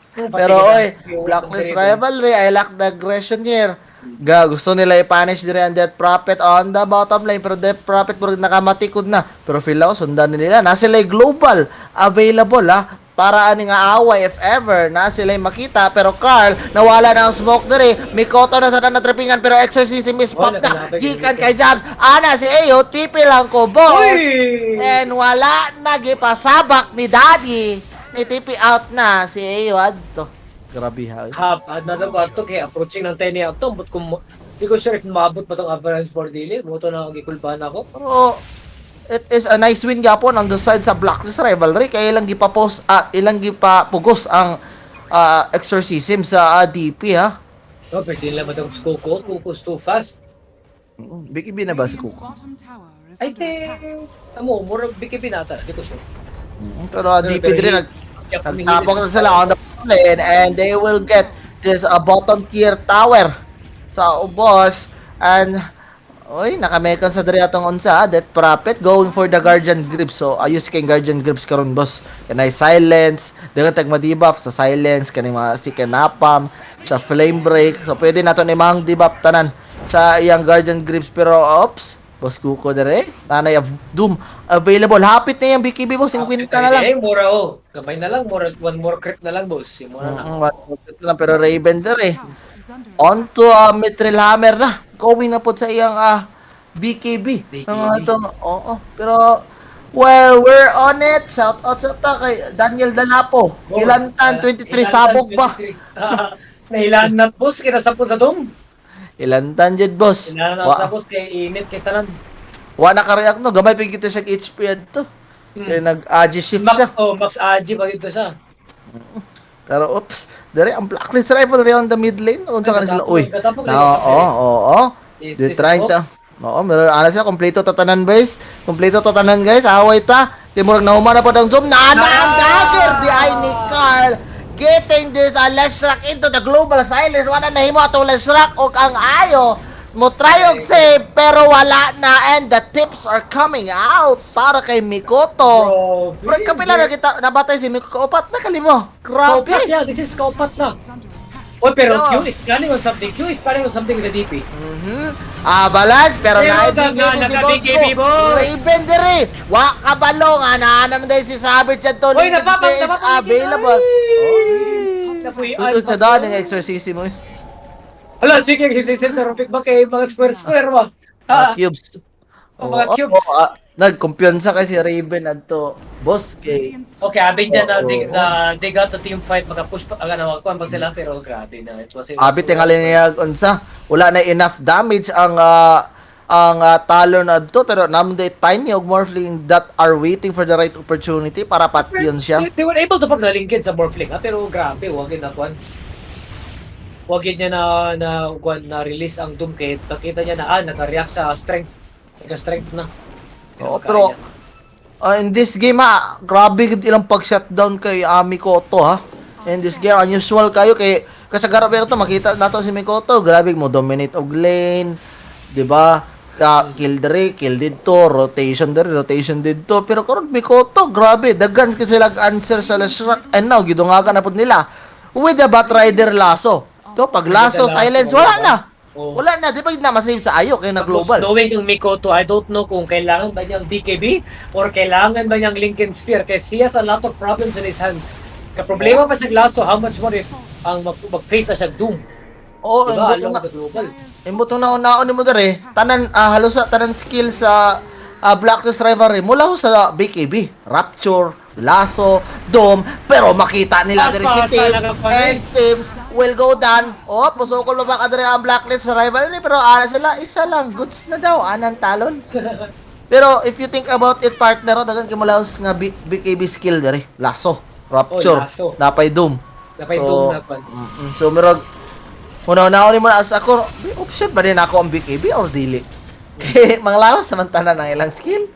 S2: Pati
S1: Pero
S2: kita,
S1: oy,
S2: yung
S1: Blacklist
S2: Raven.
S1: Rivalry, I like the aggression here. Ga, gusto nila i-punish dire ang Death Prophet on the bottom lane, pero Death Prophet murag nakamatikod na. Pero feel ako sundan nila. Na sila global available ha para ani nga away if ever na sila makita, pero Carl nawala na ang smoke dire. Mikoto na sa tanan tripingan, pero Exorcism is
S2: Oh,
S1: pop na
S2: nakalapit,
S1: gikan
S2: nakalapit.
S1: kay Jabs. Ana si Ayo, TP lang ko, boss.
S2: Uy!
S1: And wala na gipasabak ni Daddy. Ni TP out na si Ayo adto. Grabe ha, oy.
S2: Hap, another ba ito kay approaching ng 10 niya ito, but kung di ko sure if maabot pa tong Avalanche for dili, mo to na ang gikulbahan ako.
S1: Pero it is a nice win gapon on the side sa Blacklist Rivalry kaya ilang gipa-post ah, ilang gipapugos ang Exorcism sa DP ha.
S2: No, pwede nila matapos Kuko. Kuko's too fast.
S1: BKB na ba si
S3: Radiant's
S1: Kuko?
S3: bottom tower is
S2: I
S3: under
S2: think,
S3: attack.
S2: amo, murag BKB nata, di ko sure.
S1: Pero DP
S2: Pero
S1: din nagtapok na sila on the lane and they will get this bottom tier tower sa ubos and oy, nakamekan sa diri atong unsa, Death Prophet going for the Guardian Grip. So ayos kay Guardian Grips karon, boss. Kanay silence, dagan tag ma-debuff sa silence kaning mga stick and napalm sa Flame Break. So pwede nato ni mang debuff tanan sa iyang Guardian Grips, pero ops, Boss Kuko dire. Nanay of Doom available. Hapit na yung BKB, boss, 50 na lang.
S2: Eh, mura oh. Gamay na lang, mura, one more creep na lang, boss. Yung mura na.
S1: One more lang, pero Raven dire.
S3: Tower is under
S1: On to Mithril Hammer na. Going na po sa iyang BKB.
S2: BKB.
S1: Ang ito, oo. Pero, well, we're on it. Shout out sa ta kay Daniel Dalapo.
S2: Oh,
S1: Ilantan, 23
S2: Ilantan,
S1: sabog ba?
S2: 23. Nahilaan na, boss. Kinasapon sa dome.
S1: Ilantan jud, boss.
S2: Nahilaan na
S1: Wa,
S2: sa boss kay init kay sanan.
S1: wa naka-react no. Gamay pa kita siya HP adto. Kaya nag-agi shift siya.
S2: Max, oh, Max Agi pa dito siya.
S1: Pero oops, dire ang Blacklist Rivalry on the mid lane. Unsa ka na sila? Uy.
S2: Katapok
S1: Na, oo, oo.
S2: Is
S1: They
S2: this
S1: trying to. Oo, meron ana siya kompleto tatanan, guys. Kompleto tatanan, guys. Away ta. Timurag nahuman na po ang zoom. Naana ang dagger di ay ni Carl. Getting this Leshrac into the global silence. Wala na himo atong Leshrac og ang ayo. Mo try og save pero wala na and the tips are coming out para kay Mikoto.
S2: Grabe.
S1: Pero kapila na kita nabatay si Mikoto. Upat na kalimo. Grabe.
S2: Kaupat, yeah, this is kaupat na.
S3: Is under attack.
S2: Oy, pero
S1: Yeah.
S2: Q is planning on something. Q is planning on something with the DP.
S1: Avalanche, pero
S2: Pero
S1: naibigay mo si
S2: naka-BKB,
S1: Bosco.
S2: boss.
S1: Raven dire. Wa kabalo nga naanam din si Savage at to.
S2: Oy,
S1: Lincoln Spear is
S2: napapang
S1: available.
S2: Napuy
S1: Tutod sa daan ang exorcism mo.
S2: Hala, chicken exorcism sa Rupik ba kay mga square-square ba?
S1: Mga
S2: Ah,
S1: cubes.
S2: Oh, mga
S1: Oo,
S2: cubes.
S1: oo, nagkumpiyansa kay si Raven adto. Boss kay
S3: Radiant's
S2: Okay, abi niya na,
S1: Oo.
S2: they got the team fight, makapush pa, aga na pa sila, pero grabe na. It was
S1: Abi tingali niya unsa, wala na enough damage ang Talon adto, pero namday Tiny og Morphling that are waiting for the right opportunity para patyon siya.
S2: They were able to pop the Lincoln sa Morphling, ha? Pero grabe, wag yun na kwan. Wag yun niya na, kwan, na release ang Doom kay nakita niya na naka-react sa strength. Naka-strength na. Hindi na
S1: Oo,
S2: makaya.
S1: pero in this game ha, grabe gid ilang pag-shutdown kay Mikoto ha. In this game, unusual kayo kay kasagara pero to makita nato si Mikoto, grabe mo dominate og lane, 'di ba? Ka kill dere, kill didto, rotation dere, rotation didto. Pero karon Mikoto, grabe, daghan kasi sila answer sa Leshrac and now gidungagan na pud nila with the Batrider Lasso. To pag Lasso
S2: With the Lasso,
S1: silence wala na.
S2: Oo.
S1: Wala na, di ba na masave sa ayo kay na
S2: Tapos,
S1: global.
S2: knowing yung Mikoto, I don't know kung kailangan ba niyang BKB or kailangan ba niyang Lincoln Sphere kasi he has a lot of problems in his hands. Kaproblema pa siya Lasso, how much more if ang mag-face na siya Doom?
S1: Oo,
S2: Diba?
S1: imbot
S2: Along
S1: na
S2: the global.
S1: Imbot na naon mo dere, tanan halos sa tanan skill sa Blacklist Rivalry mula ho sa BKB, Rapture, Lasso, Dome, pero makita nila dere si
S2: Pasa
S1: Tim
S2: lang ang panay.
S1: and teams will go down. Oh, pusukol pa ba ka dere ang Blacklist Rivalry, pero ana sila isa lang, goods na daw anang Talon. Pero if you think about it, partner, oh, dagan kay mulaos nga BKB skill dere, Lasso, Rapture,
S2: Oh, Lasso.
S1: napay Doom.
S2: Napay Doom na kwan.
S1: So mirag una-una ni mo na as ako, may option ba din ako ang BKB or dili? Kay manglaos naman tanan ang ilang skill.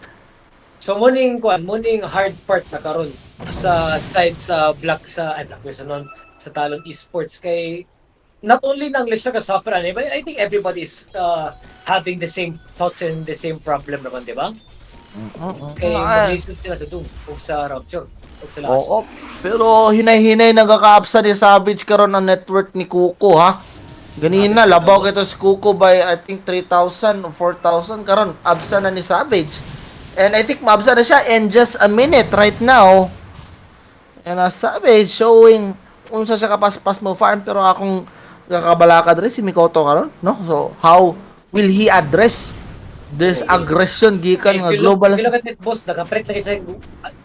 S2: So morning kwan, morning hard part na karon sa side sa Black sa ay Black sa non sa Talon Esports kay not only nang list ka suffer ani, but I think everybody is having the same thoughts and the same problem naman, di ba? Kay
S1: Ah,
S2: maglisod sila sa Doom ug sa Rapture ug sa Lasso.
S1: Oo. Pero hinay-hinay nagkakaapsa ni Savage karon ang network ni Kuko, ha. Ganina labaw kito si Kuko by, I think, 3,000 or 4,000. Karon absa na ni Savage. And I think maabsa na siya in just a minute right now. And Savage showing unsa siya kapaspas mo farm, pero akong kakabalaka diri si Mikoto karon, no? So how will he address this aggression gikan nga
S2: If you look,
S1: global
S2: if you look at it, boss, nakaprint na siya,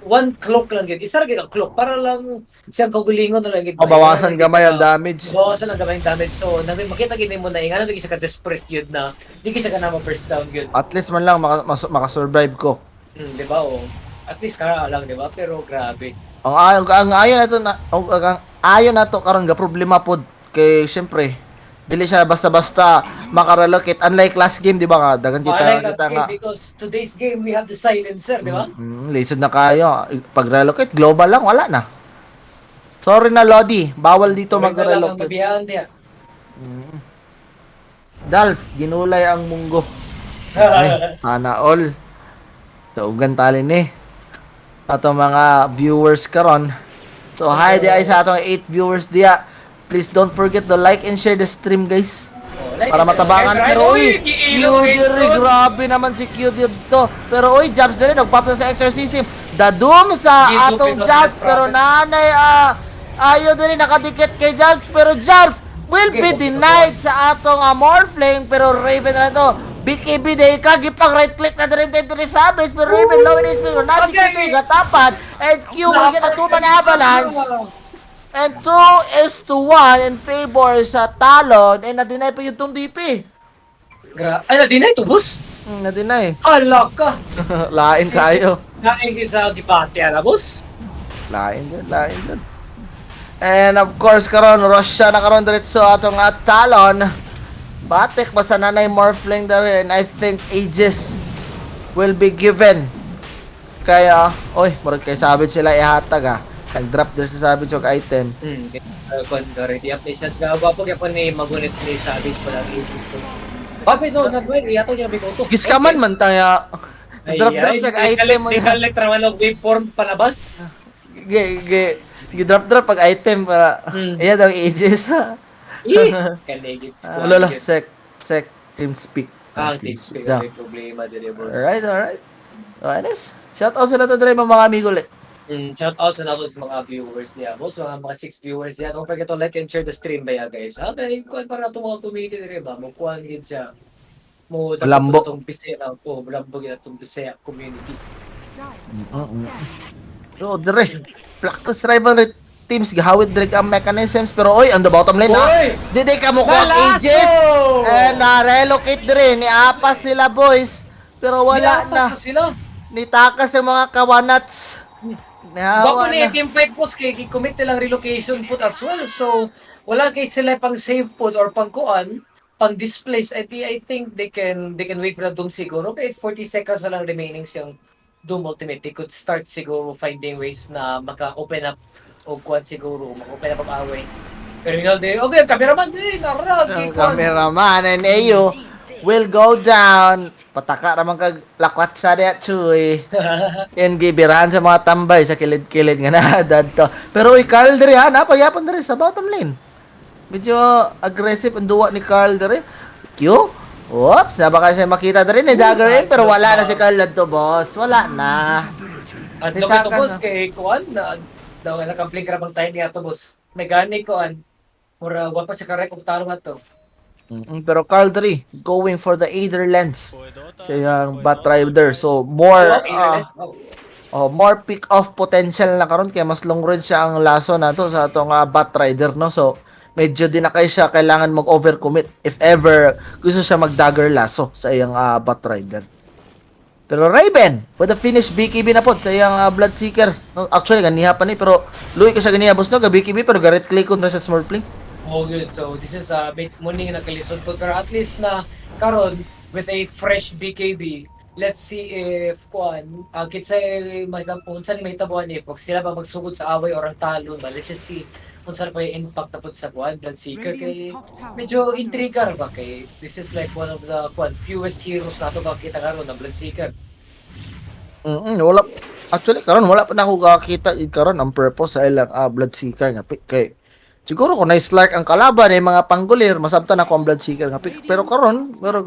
S2: one cloak lang yun. Isa ra gyud ang cloak para lang siyang kaugalingon na lang yun.
S1: Mabawasan gamay ang damage.
S2: Bawasan lang gamay ang damage. So, makita gid mo na ingano siya ka desperate yun na di siya ka na ma-burst down yun.
S1: At least man lang makasurvive ko.
S2: Di ba? Oh. At least kara lang, di ba? Pero grabe.
S1: Ang ayon nato na ang ayon nato karon ga problema pod kay syempre dili siya basta-basta makarelocate unlike last game, di ba, nga dagan kita
S2: Unlike last
S1: kita
S2: game
S1: nga
S2: because today's game we have the silencer, di ba?
S1: Lisod na kayo pag relocate, global lang, wala na. Sorry na, Lodi, bawal dito
S2: Wait na lang ang
S1: mag-relocate.
S2: mabihaan niya.
S1: Dals, ginulay ang munggo. Ay, sana all. Daugan talin eh. Ato mga viewers karon. So hi di ay sa atong 8 viewers diya. Please don't forget to like and share the stream, guys.
S2: Oh, like
S1: Para
S2: and share.
S1: matabangan. Pero uy,
S2: Uy,
S1: Q
S2: giilog kay
S1: diri,
S2: Stone.
S1: grabe naman si Q dito. Pero uy, Jabs diri nagpop na sa Exorcism. The Doom sa
S2: Dito,
S1: atong
S2: Pinos
S1: Jabs,
S2: Prophet.
S1: pero nanay ayo diri nakadikit kay Jabs, pero Jabs will
S2: Okay,
S1: be
S2: okay,
S1: denied sa atong Morphling, pero Raven na to. BKB day ka gipang right click na diri dito ni Savage, pero Raven low in HP, pero nasi
S2: Okay.
S1: Q gatapat and Q will get a two man avalanche. And 2 is to 1 in favor sa Talon and na-deny pa yung Doom DP.
S2: Ay, na-deny to, boss?
S1: Na-deny.
S2: Ala ka!
S1: Lain kayo.
S2: Naing sa debate, ala, boss?
S1: Lain dyan, lain dyan. And of course, karon Russia na karon diretso atong Talon. Batik basta nanay Morphling dere and I think Aegis will be given. Kaya, oy, murag kay Savage sila ihatag ah. Nag-drop there si Savage og item.
S2: Kon ready up ni siya. Gwapo gyapon ni magunit ni Savage pala ang Aegis po. Papi no, not well, iyato niya bikoto.
S1: Giskaman man taya. Drop drop sa item mo.
S2: Di kalit raman og waveform palabas.
S1: Ge ge ge drop drop pag item para iya daw Aegis.
S2: Eh, kanigit.
S1: Ah, Wala sec sec team speak.
S2: Ah, ang team speak may problema dili, boss.
S1: Alright, alright. Oh, Enes, shout out sila to dre mga amigo ulit.
S2: Shout out sa nato sa mga viewers niya. Boss, mga six viewers niya. Don't forget to like and share the stream ba ya, guys. Okay, kuan para ato mga community diri ba. Mo kuan gid siya. Mo
S1: Lambo.
S2: Itong Bisaya na po, lambo gid atong Bisaya community.
S1: So, dre, Blacklist Rivalry teams gahawid dre ang mechanisms, pero oy, on the bottom lane na.
S2: Oy!
S1: Di ka mo kuha ang
S2: Nalaso!
S1: Aegis. And na-relocate dre ni Apas sila, boys. Pero wala
S2: Nilapas
S1: na.
S2: na sila.
S1: Nitakas ang mga kawanats. Nahawa
S2: Gwapo na
S1: na.
S2: yung team fight, boss, kay commit nilang relocation put as well. So, wala kay sila pang save put or pang kuan, pang displace. I think they can wait for the Doom siguro. Okay, it's 40 seconds na lang remaining siyang Doom Ultimate. They could start siguro finding ways na maka-open up o kuan siguro, maka-open up ang away. Pero yun, okay, ang cameraman din, narag,
S1: Ang cameraman and AU will go down. Pataka raman kag lakwat sa diya, chuy. And gibirahan sa mga tambay sa kilid-kilid nga na to. Pero uy, Carl diri ha, napayapon diri sa bottom lane. Medyo aggressive ang duwa ni Carl diri. Q? Oops, na baka siya makita diri ni dagger in, pero wala na si Carl to, boss. Wala na.
S2: At
S1: Nitakas
S2: ito, boss,
S1: na.
S2: kay kuan na daw nakablink ra bang tayo niya to, boss. May gani kuan. Mura wa pa siya karek og tarong ato.
S1: Pero Carl diri going for the Aether Lens sa iyang Bat Rider. So more
S2: Oh,
S1: oh, more pick off potential na karon kaya mas long range siya ang laso nato sa atong Bat Rider, no. So medyo di na kayo siya kailangan mag-overcommit if ever gusto siya mag-dagger lasso sa iyang Bat Rider. Pero Raven, with the finish BKB na po sa iyang Bloodseeker. No, actually, ganiha pa ni, pero luwi ko siya ganiha, boss, no, ga BKB, pero ga right click kontra sa Smurfling.
S2: Oh, good. So this is a bit muning nakalisod po, pero at least na karon with a fresh BKB, let's see if kuan kinsay unsa ni mahitabuan if wag sila ba magsugod sa away or ang talon ba. Let's just see unsa na pa yung impact na pud sa kuan Bloodseeker kay medyo intriga ra ba kay this is like one of the kuan fewest heroes nato ba kita karon na Bloodseeker.
S1: Wala actually karon, wala pa na ako kakita karon ang purpose sa ilang Bloodseeker nga pick, kay siguro kung nice like ang kalaban eh mga panggulir, masabtan ako ang Bloodseeker nga pick, pero karon pero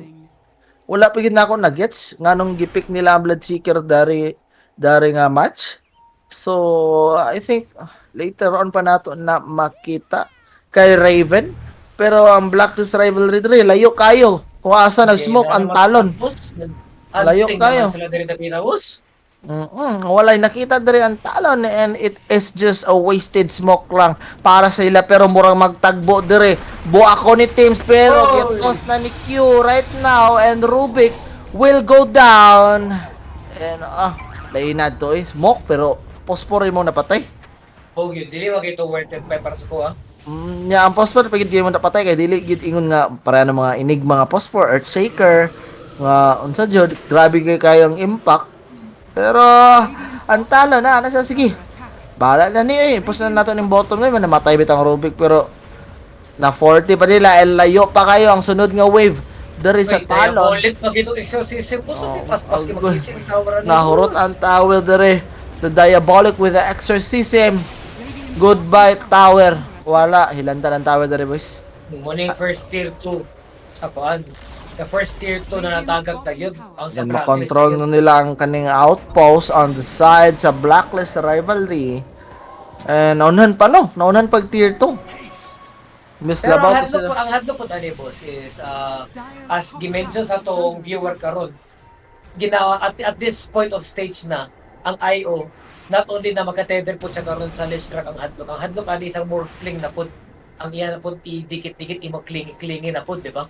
S1: wala pa gid na ako na-gets nganong gipick nila ang Bloodseeker dari dari nga match. So I think later on pa nato na makita kay Raven, pero ang Blacklist Rivalry diri layo kayo kung asa nag-smoke ang Talon.
S2: Boss,
S1: Layo
S2: hunting
S1: kayo.
S2: naman sila diri dapita, boss.
S1: Walay nakita diri ang Talon and it is just a wasted smoke lang para sa ila, pero murang magtagbo diri. Buwa ko ni Teams, pero
S2: Oy!
S1: gitos na ni Q right now and Rubik will go down. And lain na to eh smoke, pero Phosphor mo napatay.
S2: Oh, yun dili wa kay to worth it pa para sa ko ah.
S1: Nya ang Phosphor pagid mo napatay kay dili gid ingon nga para ng mga enigma nga Phosphor, Earthshaker nga unsa jud, grabe kay kayong impact. Pero ang talo na nasa, sige. Bahala na ni eh. Push na nato ning bottom ngayon, namatay bitang Rubik, pero na 40 pa nila eh, layo pa kayo ang sunod nga wave diri sa
S2: Wait,
S1: Talon.
S2: ulit pag ito exorcism, boss,
S1: Oh,
S2: oh, paspas kay
S1: agoy.
S2: mag-isip ang tower ano.
S1: Nahurot ang tower diri. The Diabolic with the Exorcism. Goodbye, tower. Wala, hilantan ang tower diri, boys.
S2: Morning first tier 2 sa kuan. The first tier 2 na natagag tayo ang sa
S1: Yan,
S2: Blacklist
S1: makontrol
S2: tayo.
S1: na nila ang kaning outpost on the side sa Blacklist Rivalry. And naunhan pa no, naunhan pag tier 2. Miss
S2: Pero ang
S1: Labaw to
S2: hadlok
S1: sila.
S2: po, ang hadlok po tani, boss, is as gi-mention sa atong viewer karon, ginawa at this point of stage na ang IO, not only na makatether po siya karon sa Leshrac ang hadlok. Ang hadlok ani isang morphling na pud ang iya na pud idikit-dikit imo clingy-clingy na pud, di ba?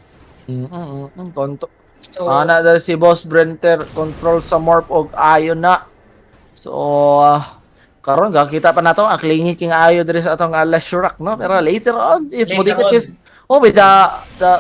S1: Konto.
S2: So
S1: Ana dahil si Boss Brenter control sa morph og ayo na. So karon gakita pa nato ang clingy king ayo diri sa atong Leshrac no, pero later on if
S2: Later
S1: modikit
S2: on.
S1: is oh with the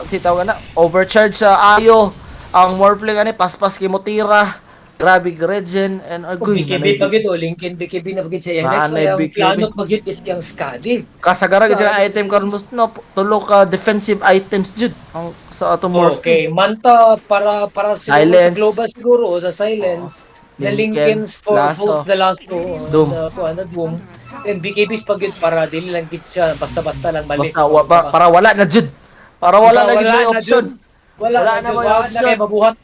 S1: si tawag na overcharge sa ayo ang morphling ani paspas kay motira. Grabe regen and agoy.
S2: BKB pa gyud o Lincoln BKB na pag siya. Next
S1: Maanay
S2: ay ang
S1: BKB.
S2: plano pa gyud is yung Skadi.
S1: Kasagara gid siya item karon, boss no, tulo ka defensive items jud ang sa atong morphling.
S2: Okay, Manta para para siguro
S1: Silence.
S2: sa global siguro o the silence. The
S1: Lincoln,
S2: Lincolns for
S1: Lasso.
S2: both the lasso
S1: Doom.
S2: the kuan na Doom. And BKBs pag yun para dili lang gid siya basta-basta lang mali.
S1: Basta wa, para wala na jud. Para wala na gid may option.
S2: Jud. Wala,
S1: Wala
S2: na,
S1: na
S2: jud.
S1: may
S2: Wala na
S1: option.
S2: kay mabuhat.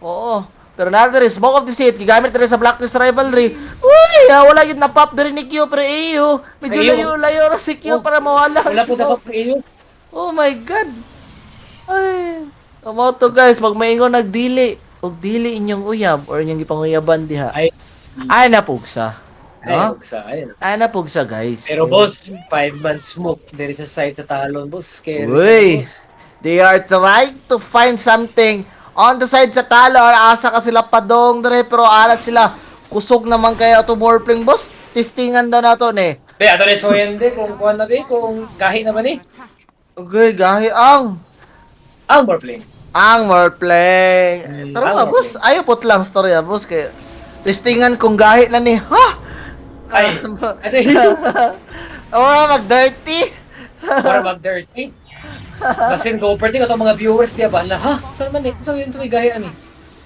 S1: Oo. Pero natin rin, Smoke of the Seat, gigamit rin sa Blacklist Rivalry. Uy, wala yun na pop diri ni Q, pero iyo. Medyo
S2: Iyo.
S1: layo-layo ra si Q
S2: Oh.
S1: para mawala ang
S2: Wala po
S1: smoke.
S2: dapat ang iyo.
S1: Oh my God. Ay. Kamo to guys, pag maingon nagdili, og dili inyong uyab or inyong gipanguyaban diha.
S2: Ay.
S1: Ay napugsa.
S2: Ay,
S1: No?
S2: ugsa, ayun.
S1: Ay napugsa, guys.
S2: Pero boss, 5-man smoke there is a side sa Talon, boss. Scary.
S1: Uy.
S2: Boss.
S1: They are trying to find something on the side sa Talon. Asa ka sila padong dre, pero ala sila. Kusog naman kaya ato Morphling, boss. Testingan daw nato ni.
S2: Be, ato na so kung kuan na be, kung gahi naman eh.
S1: Okay, gahi ang
S2: Ang Morphling.
S1: ang Morphling. Tara
S2: Ang
S1: nga, boss. Ayaw pot lang story ah, boss. Kay testingan kung gahi na ni. Ha?
S2: Ay, ito
S1: Oh, mag-dirty.
S2: Para mag dirty. Basin go party atong mga viewers diya ba na ha? Saan man eh? Saan yun sa may gahi ani?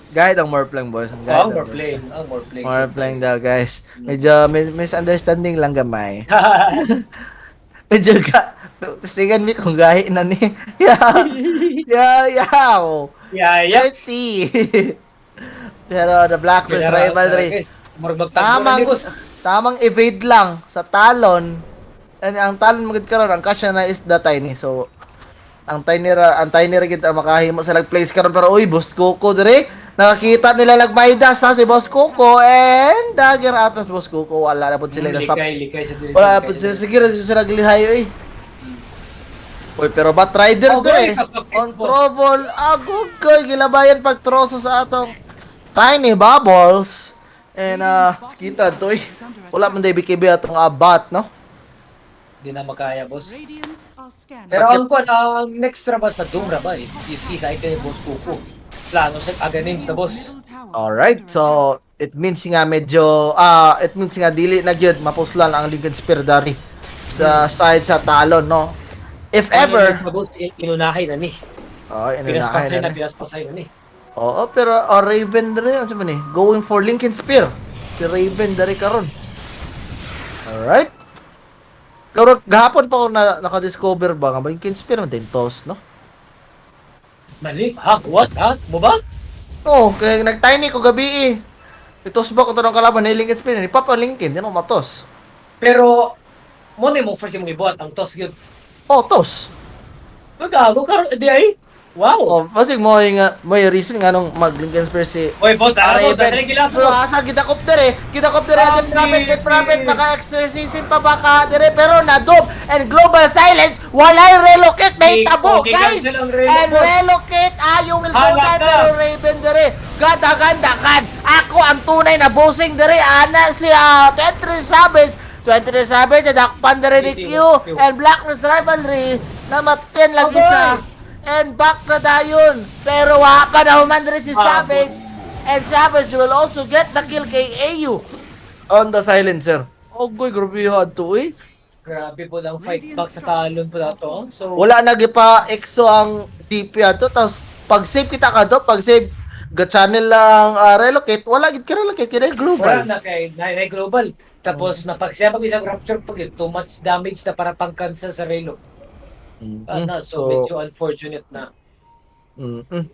S1: Gahi ang Morphling, boss. Ang
S2: Oh,
S1: gahi
S2: ang
S1: daw.
S2: Morphling, ang Morphling.
S1: Morphling daw, guys. Medyo misunderstanding lang gamay. Medyo ka testingan mi kung gahi na ni. Yeah. Oh.
S2: Yeah.
S1: Dirty. Pero the Blacklist Rivalry,
S2: Guys, murag magtagbo na
S1: tamang
S2: ni boss.
S1: tamang evade lang sa Talon. And ang Talon magid karon ang kasya na is the Tiny. So ang Tiny ra gid ang makahimo sa place karon, pero uy, Boss Coco dire nakakita nila lagmaydas ha si Boss Coco and dagger atas Boss Coco, wala na pud sila nasap.
S2: Likay, likay sa dili.
S1: Wala na pud sila, sige ra sila glihay oy. Uy, pero Bat Rider
S2: Oh,
S1: dire
S2: boy, kasakit
S1: on
S2: po.
S1: trouble. Agog kay gilabayan pagtroso sa atong Tiny Bubbles. And kita to eh. Wala man day BKB atong abat no.
S2: Di na makaya, boss.
S3: Radiant are scanning.
S2: Pero ang kuan, ang next ra ba sa Doom ra ba? If you see sa item ni Boss Coco. Plano siya aganim sa boss.
S3: Middle tower
S1: Alright,
S3: is under
S1: so it means nga dili na gyud mapuslan ang Lincoln Spear dari sa side sa Talon no. If ever,
S2: Sa boss, inunahay na ni.
S1: oh, inunahay
S2: Pinaspasay
S1: na
S2: na,
S1: ni.
S2: pinaspasay na ni.
S1: Oo, pero Raven dere, ano man ni? Going for Linken's Sphere. Si Raven dere karon. Alright. Pero gahapon pa ako na naka-discover ba nga Linken's Sphere man din toss, no?
S2: Mali? Ha? What? Ha? Mo ba?
S1: Oo, kaya nag-tiny ko gabi eh. Itos ba ko to ng kalaban ni Linken's Sphere ni Papa Lincoln, yan ang matos.
S2: Pero, mo na yung first yung ibuhat, ang toss yun.
S1: Oh, toss.
S2: Magago karon di ay. Wow.
S1: Oh, basig mo yung may reason nga nung mag Linken's Sphere si
S2: Oy, boss, ah, boss,
S1: Raven.
S2: asa gilaso,
S1: Pero
S2: boss.
S1: asa kita kopter eh. Kita kopter eh. Death Prophet, Death Prophet. Maka-exorcism pa ba ka dire? Pero na-dope. And Global Silence, walay relocate. May tabo,
S2: Okay,
S1: guys.
S2: cancel ang relo,
S1: And
S2: boss.
S1: relocate, ayo will go
S2: Halata.
S1: down. Pero Raven dire. Gadagan-dagan. Ako ang tunay na bossing dire. Ana si 23 Savage. 23 Savage, nadakpan dire ni Q.
S2: Q.
S1: And Blacklist Rivalry, namatyan lang
S2: Abay.
S1: isa. And back na dayon. Pero wa pa na human dire si
S2: Ah,
S1: Savage. And Savage will also get the kill kay AU on the silencer. Oh, goy, grabe to eh.
S2: Grabe po lang fight back sa Talon po na to. So,
S1: Wala na gipa exo ang DP ato. Tapos, pag save kita ka do, pag save, ga channel lang relocate, wala gid ka relocate, kaya global.
S2: Wala na kay na global. Tapos napagsiya pag isang rupture pag yun, too much damage na para pang cancel sa relo. Ah, na, so, medyo unfortunate na.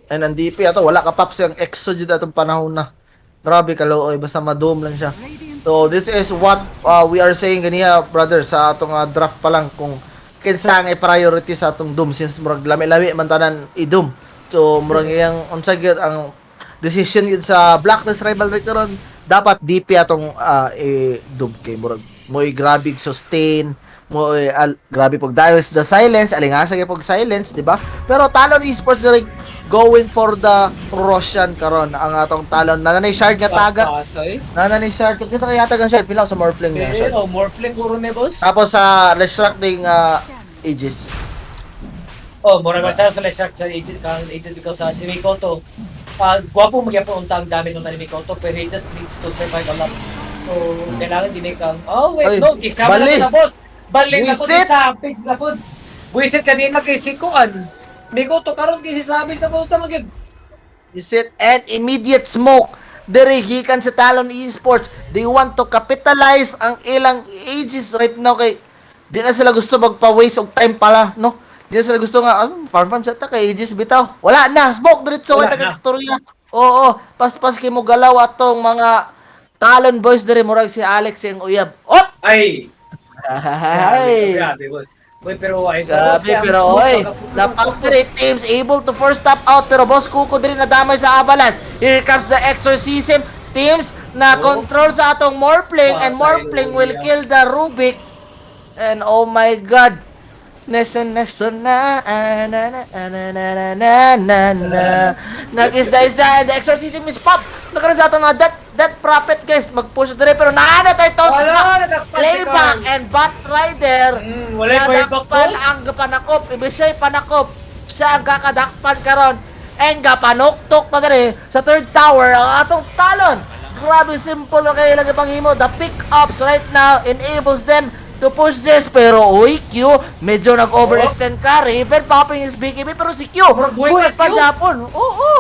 S1: And ang DP ato, wala ka pops yung exo jud atong panahon na. Grabe kaluoy, basta ma-doom lang siya.
S3: Radiant's
S1: So this is what we are saying ganiha, brother, sa atong draft pa lang kung kinsa ang i-priority sa atong Doom since murag lami-lami man tanan i-Doom. So murag iyang unsa gyud ang decision gyud sa Blacklist Rivalry karon, dapat DP atong i-Doom kay murag mo'y grabe sustain mo grabe pag dials the silence, alingasa gyud pag silence, di ba? Pero Talon Esports diri going for the Roshan karon ang atong Talon nanay shard nga taga.
S2: Pasa eh.
S1: Nana ni Shard, kasi kaya tagang Shard, pila sa Morphling niya Shard.
S2: Pero, Morphling puro na, boss.
S1: Tapos sa Restructing Aegis.
S2: Oh, mura ba sa Leshak sa agent kang agent because sa si Mikoto. Gwapo magyapon unta ang damage ng ni Mikoto, pero he just needs to survive a lot. So, kailangan din kang Oh,
S1: Ay,
S2: wait, no, gisama
S1: bali.
S2: na na, boss. Bali na po
S1: Buisit.
S2: sa page na po. Buisit kanina kay si Kuan. Mikoto karon kay si Savage na po sa magyud.
S1: Is it and immediate smoke. Dere gikan sa Talon Esports. They want to capitalize ang ilang Aegis right now kay di na sila gusto magpa-waste og time pala, no? Di na sila gusto nga farm farm sa ta kay Aegis bitaw. Wala na, smoke diretso
S2: Wala
S1: wala
S2: na.
S1: na. Istorya. Oo, paspas kay mo galaw atong mga Talon boys dere, murag si Alex yung uyab. Op!
S2: Ay,
S1: Ay.
S2: grabe, boss. Uy, pero ay sa boss,
S1: Grabe,
S2: kaya ang
S1: pero
S2: smoke,
S1: oy,
S2: makapuno.
S1: napaktere teams able to first stop out, pero Boss Kuko din nadamay sa avalanche. Here comes the exorcism teams na
S2: Oh.
S1: control sa atong Morphling and
S2: Patay,
S1: Morphling will
S2: Luya.
S1: kill the Rubik. And oh my God. Nesen nesen na na na na na na na na na. Nag-isda-isda and the exorcism is pop. Nakaroon sa atong mga death prophet, guys. Mag-push dire pero naana tayo toss.
S2: Wala, nadakpan si
S1: Playback
S2: Carl.
S1: and Bat Rider.
S2: Wala yung playback,
S1: Nadakpan
S2: boss.
S1: ang gapanakop. Ibig siya panakop. Siya ang kakadakpan karon. And gapanuktok na diri sa third tower ang atong Talon. Grabe simple na kayo lang ipanghimo. The pick-ups right now enables them to push this. Pero uy, Q, medyo nag-overextend ka. Raven popping his BKB pero si Q,
S2: Murag buhay
S1: buhay
S2: pa si
S1: pa
S2: Q.
S1: Japon. Oo.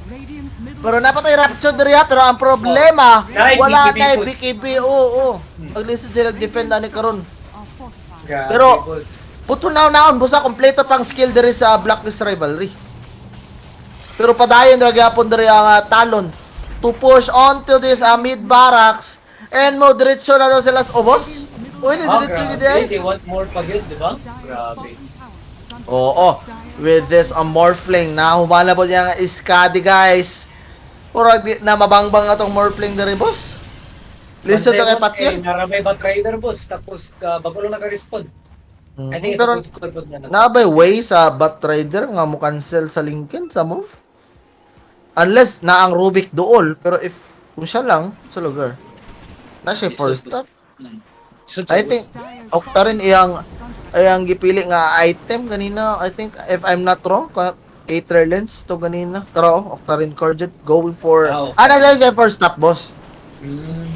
S3: Radiant's middle
S1: Pero napatay Rapture diri ha, pero ang problema,
S2: Naay
S1: wala
S2: BKB
S1: na
S2: po.
S1: BKB. Oo. Paglisod sila defend ani karon.
S3: are fortified.
S2: Grabe,
S1: Pero-
S2: boss.
S1: Puto na naon, busa kompleto pang skill diri sa Blacklist Rivalry. Pero padayon ra gyapon diri ang Talon to push onto this mid barracks and mo diretso na daw sila sa ubos. Uy, ni
S2: Ah,
S1: diretso gid
S2: grabe.
S1: ay.
S2: They want more pa yun, di ba?
S3: Dire's
S2: Grabe.
S3: bottom tower is under
S1: Oo, with this Morphling na humala po niya nga iskadi, guys. Murag di na mabangbang atong Morphling diri, boss. Listen to
S2: Bantay,
S1: kay
S2: boss,
S1: Patir.
S2: eh, naramay ba trader, boss? Tapos, bago lang naka-respond. I think it's
S1: Pero
S2: a good call po na
S1: na by way sa Bat Rider nga mo cancel sa Lincoln sa move? Unless na ang Rubik dool, pero if kung siya lang sa lugar. Na siya first stop. I think
S3: Dire's
S1: Octa rin
S3: bottom
S1: iyang
S3: tower is under
S1: iyang gipili nga item ganina. I think if I'm not wrong, Aether Lens to ganina. Pero oh, Octarine Corjet going for
S2: Ah,
S1: ah, nasa siya first stop, boss.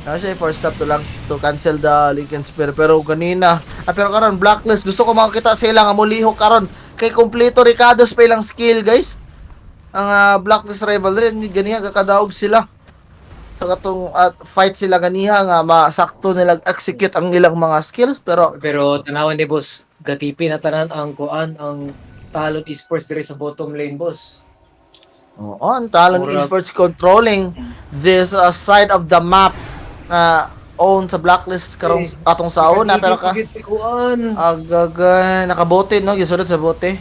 S1: Nasa siya first stop to lang to cancel the Lincoln Spear. Pero ganina, pero karon Blacklist gusto ko makakita sila nga mulihok karon kay kompleto Ricardo's pa ilang skill, guys. Ang Blacklist Rivalry ni ganiha kakadaog sila. Sa katong at fight sila ganiha nga masakto nila execute ang ilang mga skills, pero
S2: Pero tanawan ni boss, gatipi na tanan ang kuan, ang Talon Esports diri sa bottom lane, boss.
S1: Oo, ang Talon
S2: Murag-
S1: Esports controlling this side of the map na own sa Blacklist karong
S2: Eh,
S1: atong sauna, pero ka
S2: si kuan.
S1: Agagay, nakabote, no? Gisulod sa bote.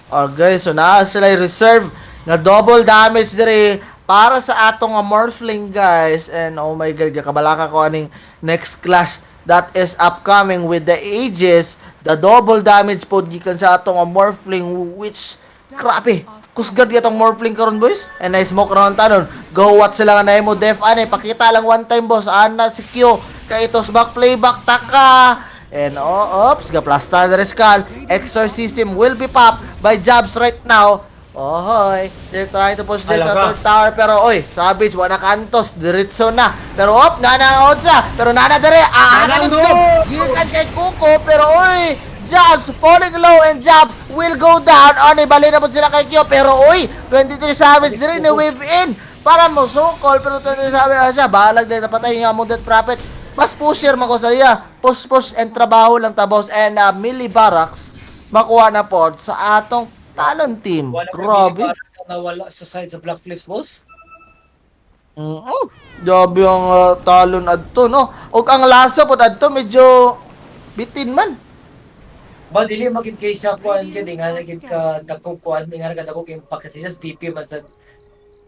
S1: Okay, so naa sila yung reserve na double damage dire para sa atong Morphling, guys. And oh my God, gakabalaka ko aning next clash that is upcoming with the Aegis, the double damage pod gikan sa atong Morphling, which grabe. Kusgad gyud atong Morphling karon, boys. And I smoke round tanon. Go what sila nga nahimo def ani pakita lang one time, boss. Ana si Q kay itos back playback taka. And oh, oops, gaplasta na Skull. Exorcism will be popped by Jabs right now. Ohoy, they're trying to push this sa
S2: Alaga.
S1: third tower, pero oy, Savage wala kantos, diretso na. Pero op, nana Odsa, pero nana dere, ah,
S2: Nana,
S1: ana
S2: no!
S1: gikan kay Kuko, pero oy, Jabs falling low and Jabs will go down. Ano, bali na po sila kay Kyo, pero oy, 23 Savage dere ni wave in para mo sukol, pero 23 Savage ah, siya, balag dahil napatay yung among Death Prophet. Mas pusher man ko sa iya. Push push and trabaho lang tabos and Millie Barracks makuha na po sa atong Talon team.
S2: Wala
S1: Grabe.
S2: para sa nawala sa side sa Blacklist, boss.
S1: Grabe ang Talon adto, no. Ug ang laso pod adto medyo bitin man.
S2: Ba dili magid kay siya kuan gyud, nga na gid ka dako kuan, nga na ka dako impact kasi just DP man sa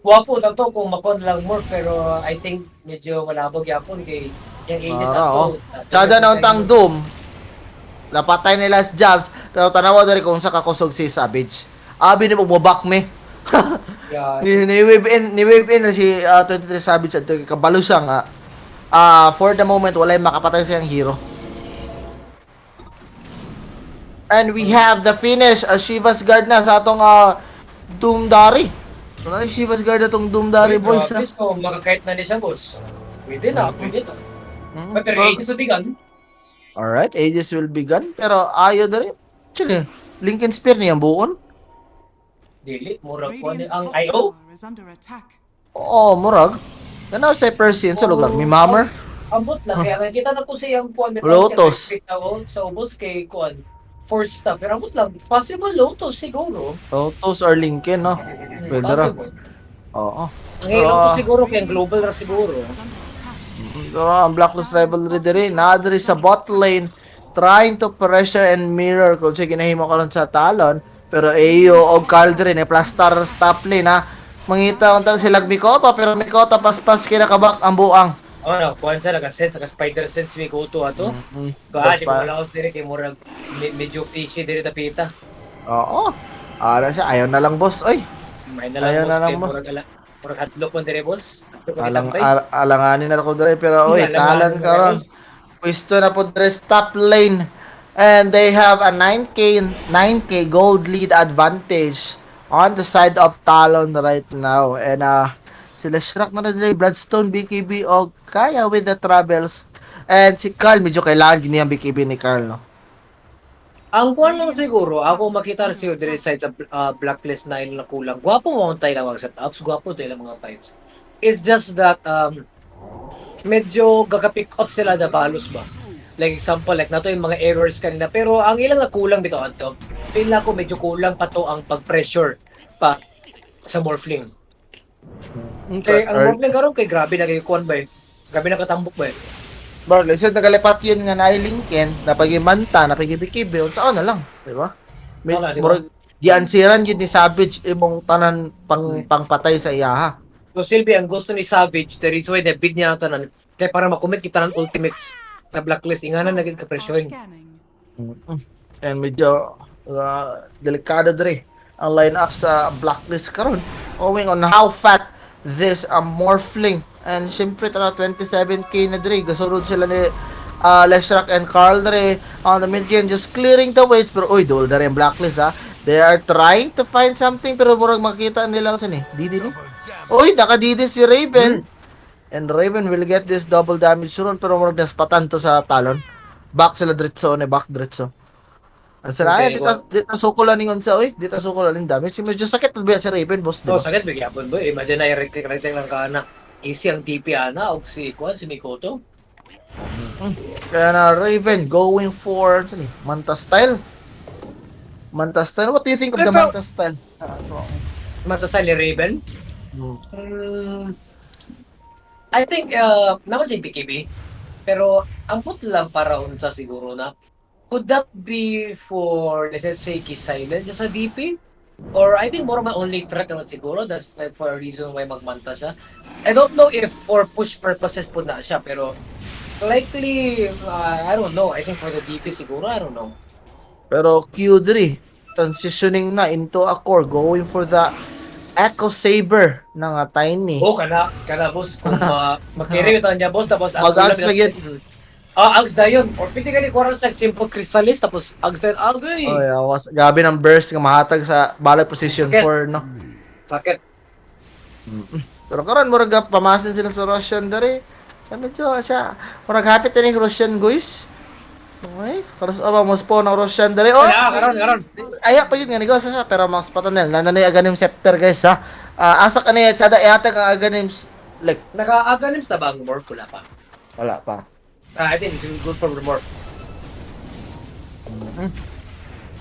S2: Gwapo na to kung makon lang more, pero I think medyo malabog yapon kay yung ages
S1: Ara,
S2: ato.
S1: oh. Tsada na untang Doom. Napatay nila si Jabs, pero tanawa diri kung sa kakusog si Savage. Abi ni mo back me.
S2: Yeah.
S1: Ni wave in si 23 Savage adto kay kabalo siya nga. For the moment walay makapatay sa iyang hero. And we have the finish, Shiva's Guard na sa atong Doomdari. Wala yung Shiva's Guard atong Doomdari, boys.
S2: Grabe, so makakait na ni siya, boss. Pwede na, pwede na. Pero ages will be gone.
S1: Alright, Aegis will be gone. Pero ayaw diri. Actually, Lincoln Spear niyang buon.
S2: Dili, murag kuan ni
S3: Radiant's
S2: ang
S3: top
S2: IO.
S3: tower is under attack.
S1: Oo, murag. Ganaw sa Persian sa lugar. May hammer.
S2: Ambot lang kaya nakita na ko siyang kuan bitaw
S1: Lotus.
S2: siya sa ubos kay kuan force stuff, pero ambot lang possible Lotus siguro.
S1: Lotus or Lincoln, no? Pwede ra.
S2: Possible.
S1: Oo.
S2: Ang Lotus
S1: Ah.
S2: siguro kay ang global ra siguro.
S3: Is under attack.
S1: Pero ang Blacklist Rivalry diri, naa diri sa bot lane trying to pressure and mirror kung siya ginahimo karon sa Talon. Pero Ayo og Carl diri ni plastar stop lane ha. Mangita unta sila Mikoto, pero Mikoto paspas kinakabak ang buang.
S2: Ano, kuan siya naka sense, naka spider sense mi go to ato. Ba, di ko malaos diri kay murag medyo fishy diri tapita.
S1: Oo. Ara siya, ayaw na lang, boss. Oy,
S2: May na lang
S1: Ayaw
S2: boss
S1: na lang,
S2: kay
S1: boss.
S2: murag ala, murag hadlok man diri, boss. Hadlok man
S1: Alang
S2: kitambay.
S1: alanganin na ako diri, pero oy,
S2: Alanganin
S1: Talon
S2: na
S1: karon.
S2: boss.
S1: Pwesto na po diri sa top lane. And they have a 9K gold lead advantage on the side of Talon right now. And sila Shrek na na diri, Bloodstone, BKB o kaya with the travels. And si Carl, medyo kailangan gini ang BKB ni Carl, no?
S2: Ang kuan lang siguro, ako makita ra siya diri side sa Blacklist na ilang kulang. Gwapo mo tayo lang mga setups, gwapo tayo lang mga fights. It's just that medyo gaka-pick off sila na balos ba. Like example, like nato yung mga errors kanina, pero ang ilang nakulang bitaw anto. Feel na ko medyo kulang pa to ang pag-pressure pa sa Morphling. Kay ang Morphling karon kay grabe na kay kuan ba eh. Grabe na katambok ba eh.
S1: Bro, lisod nagalipat yun nga na Lincoln, napagimanta, napagibikib, unsa na lang, di ba? May,
S2: Wala, di ba?
S1: murag, giansiran yun ni Savage imong tanan pang pangpatay sa iyaha.
S2: So silbi ang gusto ni Savage, the reason why na bid niya ang tanan kay para makomit kita ng ultimates sa Blacklist ingana na gid ka
S3: Are
S2: pressuring.
S3: scanning.
S1: And medyo delikado dre ang line up sa Blacklist karon owing on how fat this Morphling. And syempre tara 27K na dre gasunod sila ni Leshrac and Carl dre on the mid game just clearing the waves, pero oy, duol dre ang Blacklist ha. They are trying to find something, pero murag makita nila sa ni Didi ni. Oy, naka-Didi si Raven. And Raven will get this double damage ron, pero murag naspatan to sa Talon. Back sila diretso, ne back diretso. Ang saraya,
S2: Okay,
S1: di ta sukol aning unsa oy, di ta sukol aning damage. Medyo sakit ba si Raven, boss, di
S2: No,
S1: ba?
S2: sakit bigyan boy. Imagine na i-right click, right click lang ka na. Easy ang TP ana og si kuan si Mikoto.
S1: Kaya na Raven going for ano ni? Manta style. Manta style. What do you think of the Manta style?
S2: Manta style ni Raven. I think naman siya BKB. Pero ang put lang para unsa siguro na could that be for, let's just say, key silent sa DP? Or I think more my only threat naman siguro. That's like for a reason why magmanta siya. I don't know if for push purposes po na siya, pero likely, I don't know. I think for the DP siguro, I don't know.
S1: Pero Q3 transitioning na into a core, going for the Echo Saber ng Tiny.
S2: Oh, kana kana boss kung ma-carry ito niya, boss, tapos ang
S1: Mag-ags
S2: kulang
S1: na yun.
S2: Ah, ags dayon. Or pwede gani kuha sa simple chrysalis tapos ags dayon agay.
S1: Oh, yeah, was grabe ng burst nga mahatag sa balay position
S2: Sakit.
S1: 4, no.
S2: Sakit.
S1: Pero karon murag pamasin sila sa Russian dere. Sa medyo siya murag hapit na ni Russian, guys. Okay, karos aba mo spawn ang Russian dere. Oh,
S2: Wala, karon karon.
S1: Aya pa yun nga negosyo siya pero mas patanel nananay aganim scepter, guys, ha. Ah, asa ka niya tsada ihatag ang aganim like
S2: Naka-agalims na ba ang morph? Wala pa.
S1: Wala pa.
S2: Ah, I think it's good for the morph.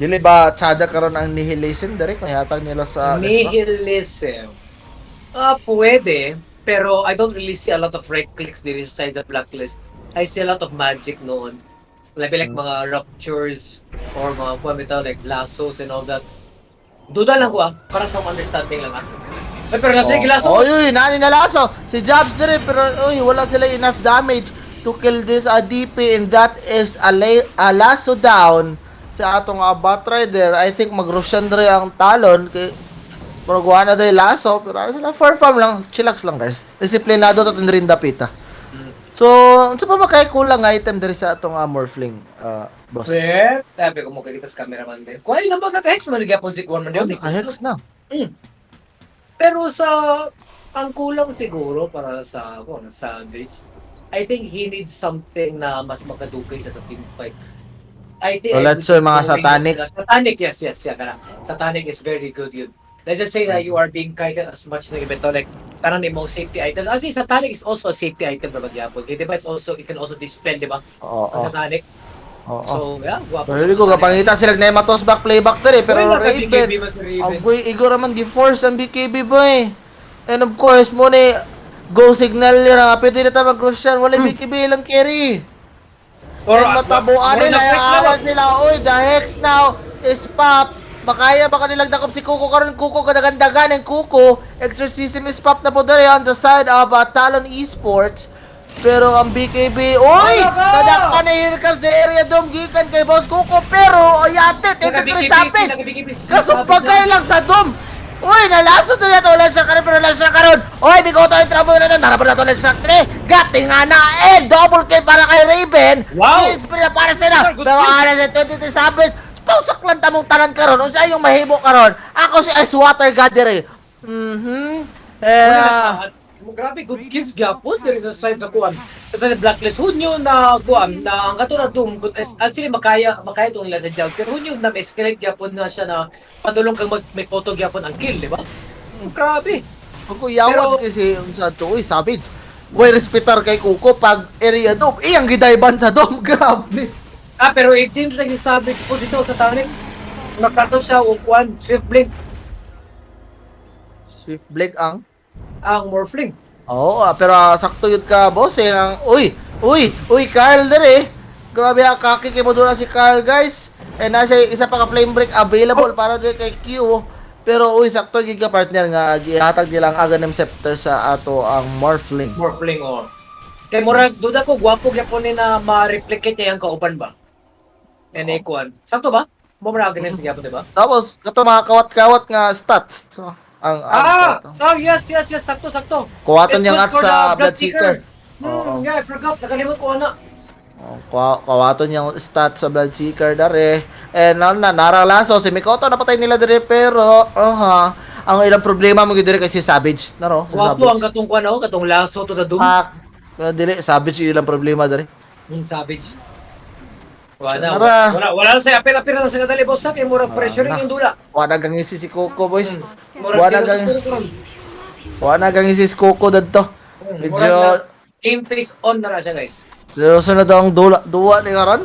S1: Dili ba tsada karon ang nihilism dere kung ihatag nila sa
S2: Nihilism. Ah, pwede. Pero I don't really see a lot of right clicks dito sa side sa Blacklist. I see a lot of magic noon. Like mga ruptures or mga kuwan bitaw, like lassos and all that. Duda lang ko ah, para sa understanding lang ah. Ay, pero nasa oh. Lasso.
S1: Oh, uy, nani na lasso. Si Jobs dere pero uy, wala sila enough damage to kill this ADP and that is a lasso down sa atong Bat Rider. I think mag-Russian dere ang Talon kay pero gawa na dahil lasso, pero ano sila, for farm lang, chillax lang, guys. Disiplinado to rin dapita. So, unsa pa ba kay kulang nga item diri sa atong Morphling, boss?
S2: Well, sabi ko mo kita sa cameraman din. Kuhay lang ba naka-hex man gyapon si kuwan man
S1: Oh,
S2: yun.
S1: naka-hex na.
S2: Pero sa ang kulang siguro para sa ako na Savage, I think he needs something na mas makadugay siya sa team fight. I think
S1: So,
S2: I
S1: let's
S2: would
S1: say mga
S2: going
S1: satanic.
S2: with Satanic, yes, yeah, kana. Satanic is very good yun. Let's just say that you are being kited as much ng evento like tanan imong safety item. Actually, satanic is also a safety item na magyapon. Kaya diba, it can also dispel, diba?
S1: Oo.
S2: Ang satanic.
S1: Oo.
S2: So, yeah, guwapo.
S1: Pero hindi ko kapangita sila nematos back playback dere pero
S2: Uy, naka
S1: Raven
S2: BKB ba si Raven?
S1: Agoy, igo raman gi-force ang BKB, boy. And of course, mo ni go signal nila, pwede na ta mag-Russian, wala BKB lang carry.
S2: Or,
S1: And matabuan
S2: or
S1: nila,
S2: na-break lang.
S1: awan sila. Uy, the Hex now is pop. Makaya ba kanilang dakop si Kuko karon? Kuko kadagandagan ng Kuko. Exorcism is pop na po dere on the side of Talon Esports. Pero ang BKB, uy!
S2: Wala ba?
S1: Nadakpan na, here comes the area dome gikan kay Boss Kuko. Pero, ayate, 23 sapits!
S2: Naka-BKB si
S1: Kasumpagay lang sa dome! Uy, nalaso to nato. Wala siya karon pero wala siya karon. Uy, bigoto yung trouble na to. Narapon na to let's rock 3. Gating nga na. And double kill para kay Raven.
S2: Wow!
S1: Killing spree na para sila.
S2: Sir, good
S1: Pero
S2: kill.
S1: ala sa 23 Savage. Pausak lang tamong tanan karon. Unsa yung mahimo karon? Ako si Ice Water God dire. Eh,
S2: Grabe, good kills gyapon there is a side sa kuan. Sa Blacklist hunyo na kuan na ang kato na Doom good is actually makaya makaya tong nila sa jump pero hunyo na escalate gyapon na siya na padulong kang mag may photo gyapon ang kill, di ba? Grabe.
S1: Kuko yawas kasi unsa to. Uy, Savage. Way respetar kay Kuko pag area dome. Eh, ang gidayban sa dome. Grabe.
S2: Ah, pero it seems like si Savage position sa Tanic nakato siya og kuan Swift Blink
S1: Swift Blake ang
S2: ang Morphling.
S1: Oo, pero sakto yun ka, boss. Eh, ang, uy, uy, uy, Carl dire. Grabe ang kaki kay mo si Carl, guys. And nasa isa pa ka flame break available para din kay Q. Pero uy, sakto gyud ka, partner, nga gihatag nila ang Aghanim Scepter sa ato ang Morphling.
S2: Morphling oh. Kay murag duda ko gwapo gyapon ni na ma-replicate niya ang kauban ba. Ene kuan. Sakto ba? Mo mura ganun sa gyapon, di ba?
S1: Tapos kato mga kawat-kawat nga stats. So, ang
S2: Ah,
S1: stat, oh.
S2: oh yes, sakto, sakto.
S1: Kuwaton
S2: It's
S1: niya
S2: good
S1: nga
S2: for
S1: sa
S2: the
S1: Bloodseeker. Oo.
S2: Yeah, I forgot. Nakalimot ko ana.
S1: Oh, kawaton niyang stats sa Bloodseeker dare. And na na naralaso si Mikoto napatay nila dere pero aha ang ilang problema mo gyud dere kay si Savage naro si
S2: Gwapo ang
S1: Savage.
S2: katong kuan ako, katong lasso to the doom.
S1: Pak. Pero dili Savage ilang problema dere.
S2: Savage. Wala,
S1: Nara.
S2: wala, wala sa apil-apil na sa kadali, boss. Kay murag pressure
S1: na.
S2: yung dula.
S1: Wala gang isi si Coco, boys.
S2: Murag
S1: Wala
S2: zero
S1: gang
S2: to zero karon.
S1: Wala gang isi si Coco dadto. Medyo
S2: Murag na game face on na lang siya, guys.
S1: Seryoso na daw ang dula, duwa ni karon.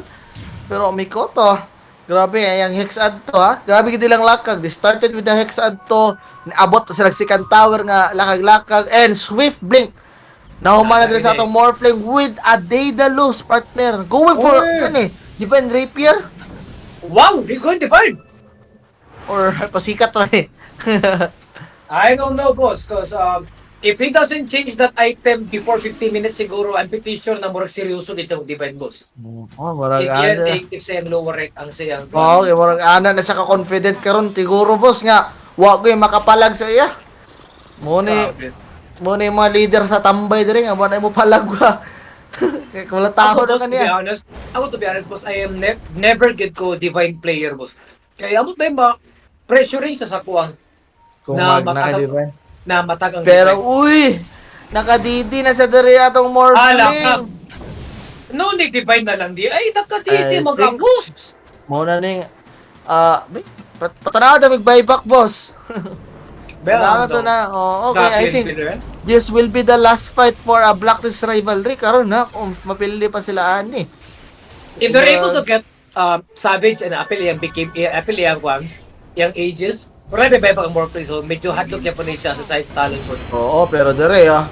S1: Pero Mikoto, grabe eh, ang hex add to ha. Grabe gid lang lakag. They started with the hex add to. Naabot pa sila second tower nga lakag-lakag and swift blink. Nahuman na diri sa atong Morphling with a Daedalus partner. Going for
S2: Oy!
S1: kan eh, Divine Rapier
S2: Wow, he's going divine.
S1: Or pasikat ra ni.
S2: I don't know, boss, 'cause if he doesn't change that item before 50 minutes siguro, I'm pretty sure na murag seryoso gid siya mag-divine, boss.
S1: Oh, murag
S2: If he
S1: ana.
S2: take sa iyang lower rank ang siyang
S1: Oo, kay murag ana na siya ka-confident karon siguro, boss, nga wa ko makapalag sa iya. Mo ni
S2: Grabe.
S1: Mo na yung mga leader sa tambay diri nga wala mo palagwa. Kay wala tao
S2: Ako,
S1: na
S2: boss, to be
S1: kaniya.
S2: honest, ako to be honest, boss, I am never get ko divine player, boss. Kaya amot ba yung ma pressuring sa sakuang
S1: Kung
S2: na
S1: mag naka-divine.
S2: Na matag ang
S1: Pero
S2: divine.
S1: Uy, nakadidi na sa diri atong
S2: Ala
S1: Morphling.
S2: ka. No, ni divine na lang di. Ay, nakadidi
S1: I
S2: mga
S1: think-
S2: boss.
S1: Mo na ning patanaw da mig buyback, boss. Wala na to na. Oh, okay, I think this will be the last fight for a Blacklist rivalry karon ha kung mapili pa sila ani.
S2: If they're able to get Savage and Apple yung became Apple yung kwan, yung Aegis, wala ba ba ang Morphling, so medyo hadlok niya po ni siya sa size talent po.
S1: Oo, pero dire ah.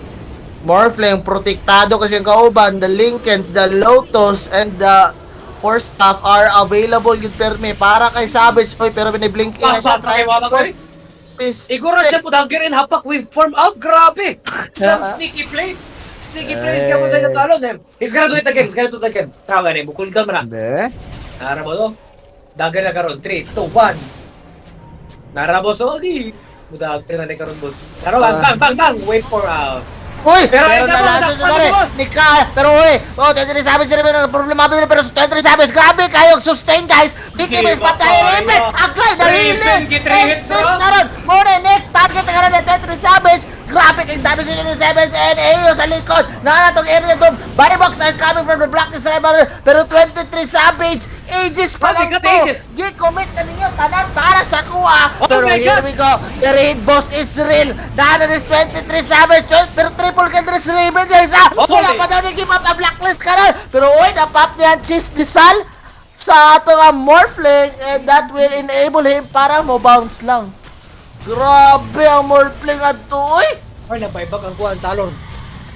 S1: Morphling, protektado kasi ang kauban, the Lincolns, the Lotus, and the Force Staff are available yun perme para kay Savage. Oy, pero biniblink in na siya.
S2: Pa, pa, pa, pa, pa,
S1: Piste.
S2: Iguro siya po dagger and hapak with form out. Grabe! Some sneaky plays. Sneaky plays kaya po sa inyo talon. Eh. He's gonna do it again. He's gonna do it again. Tawag na, bukul ka man.
S1: Hindi.
S2: Nara mo to. Dagger na karon. 3, 2, 1. Nara mo so, di. Mudagger na ni karon, boss. Nara, bang, bang, bang, bang. Wait for
S1: Uy!
S2: Pero
S1: Pero
S2: isa mo,
S1: nalaso
S2: nakpan
S1: siya dere.
S2: mo, boss!
S1: Nika, pero uy! Oh, 23 Savage dere, pero problema dere, pero 23 Savage, grabe kayo sustain, guys. BKB is patay Raven. Agay na
S2: Raven,
S1: hilis.
S2: gi-three hits,
S1: Six
S2: oh.
S1: karon. Muna next target na karon ni 23 Savage. Grabe kay damage ni 23 Savage and Ayo sa likod. Naa tong area doon. Body box are coming from the Blacklist Rival, pero 23 Savage Aegis pa
S2: Grabe
S1: lang
S2: ka,
S1: to.
S2: Aegis.
S1: Gi-commit na ninyo tanan para sa kuha.
S2: Oh
S1: Pero
S2: my
S1: here
S2: God!
S1: we go. The raid boss is real. Naa na this 23 Savage. Pero triple kill this Raven guys. Ah,
S2: Oh,
S1: wala
S2: okay.
S1: pa daw ni give up ang Blacklist karon. Pero uy, na-pop niya ang cheese ni Sal sa atong Morphling and that will enable him para mo bounce lang. Grabe ang Morphling adto uy.
S2: Or na buyback ang kuha ang talon.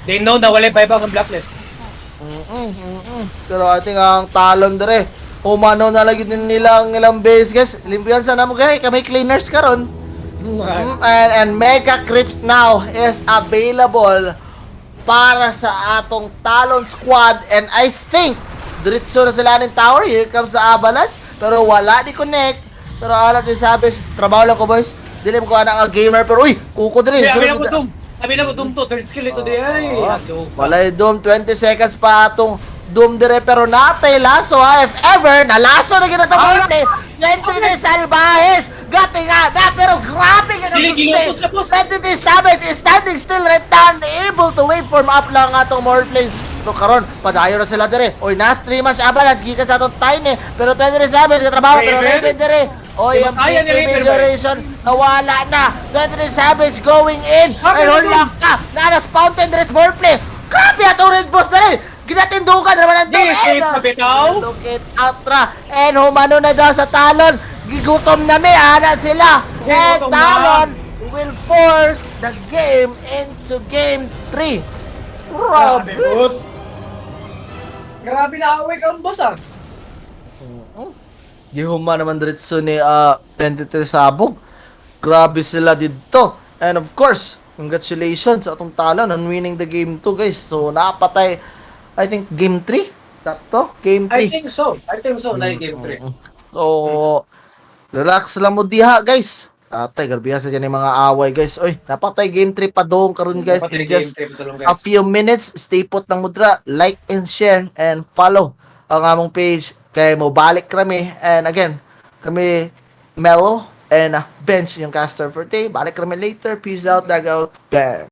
S2: They know na wala buyback ang Blacklist.
S1: Pero I think ang talon dire. Humano na lagi din nila ang ilang base, guys. Limpiyan sana mo guys, kami cleaners karon. And Mega Creeps now is available para sa atong Talon squad and I think diretso na sila ng tower. Here comes the Avalanche pero wala ni connect. Pero alam si Savage, trabaho lang ko, boys. Dili mo ko anak ang gamer pero uy, kuko diri.
S2: Kaya
S1: Sunod
S2: ko Doom. Sabi lang ko Doom to, third skill ito di ay.
S1: Oo.
S2: Hadlok.
S1: Wala yung Doom, 20 seconds pa atong Doom dire pero natay laso ha, if ever nalaso na kita to
S2: Ah!
S1: play. 23 Salvajes gati nga na pero grabe nga
S2: Dili,
S1: sustain.
S2: gilutos na, boss.
S1: 23 Savage is standing still right now, able to waveform up lang atong Morphling. Pero karon padayon na sila dire. Oy, nas 3 match Avalanche gikan sa atong Tiny pero 23 Savage katrabaho pero
S2: Raven?
S1: Raven dire. Oy,
S2: Di
S1: ang
S2: ba kaya ni
S1: BKB
S2: Raven, ba?
S1: duration nawala na. 23 Savage going in.
S2: Ah,
S1: Ay,
S2: pero
S1: hold ka. Naras Fountain, Dress Morphling. Grabe atong Red Boss na rin. Ginatindugan naman ang
S2: Di, safe na bitaw.
S1: Look at Atra. And humano na daw sa Talon. Gigutom na may, ana sila. And
S2: Gigutom na.
S1: Talon will force the game into game 3.
S2: Grabe,
S1: Grabe.
S2: boss. Grabe na away karon, boss ah.
S1: Gihuma naman diretso ni 23 Sabog. Grabe sila dito. And of course, congratulations sa atong Talon on winning the game 2, guys. So napatay I think game 3. Sakto? Game 3.
S2: I think so. I think so. Na game 3.
S1: So, relax lang mo diha, guys. Atay, grabe sa dyan yung mga away, guys. Oy, napatay game 3 pa doon karon, guys.
S2: Napatay
S1: In just
S2: game 3 pa tulong, guys.
S1: a few minutes, stay put ng mudra, like and share and follow ang among page kay mo balik kami. And again, kami Mello and Bench yung caster for today. Balik kami later. Peace out, dag out. Bang.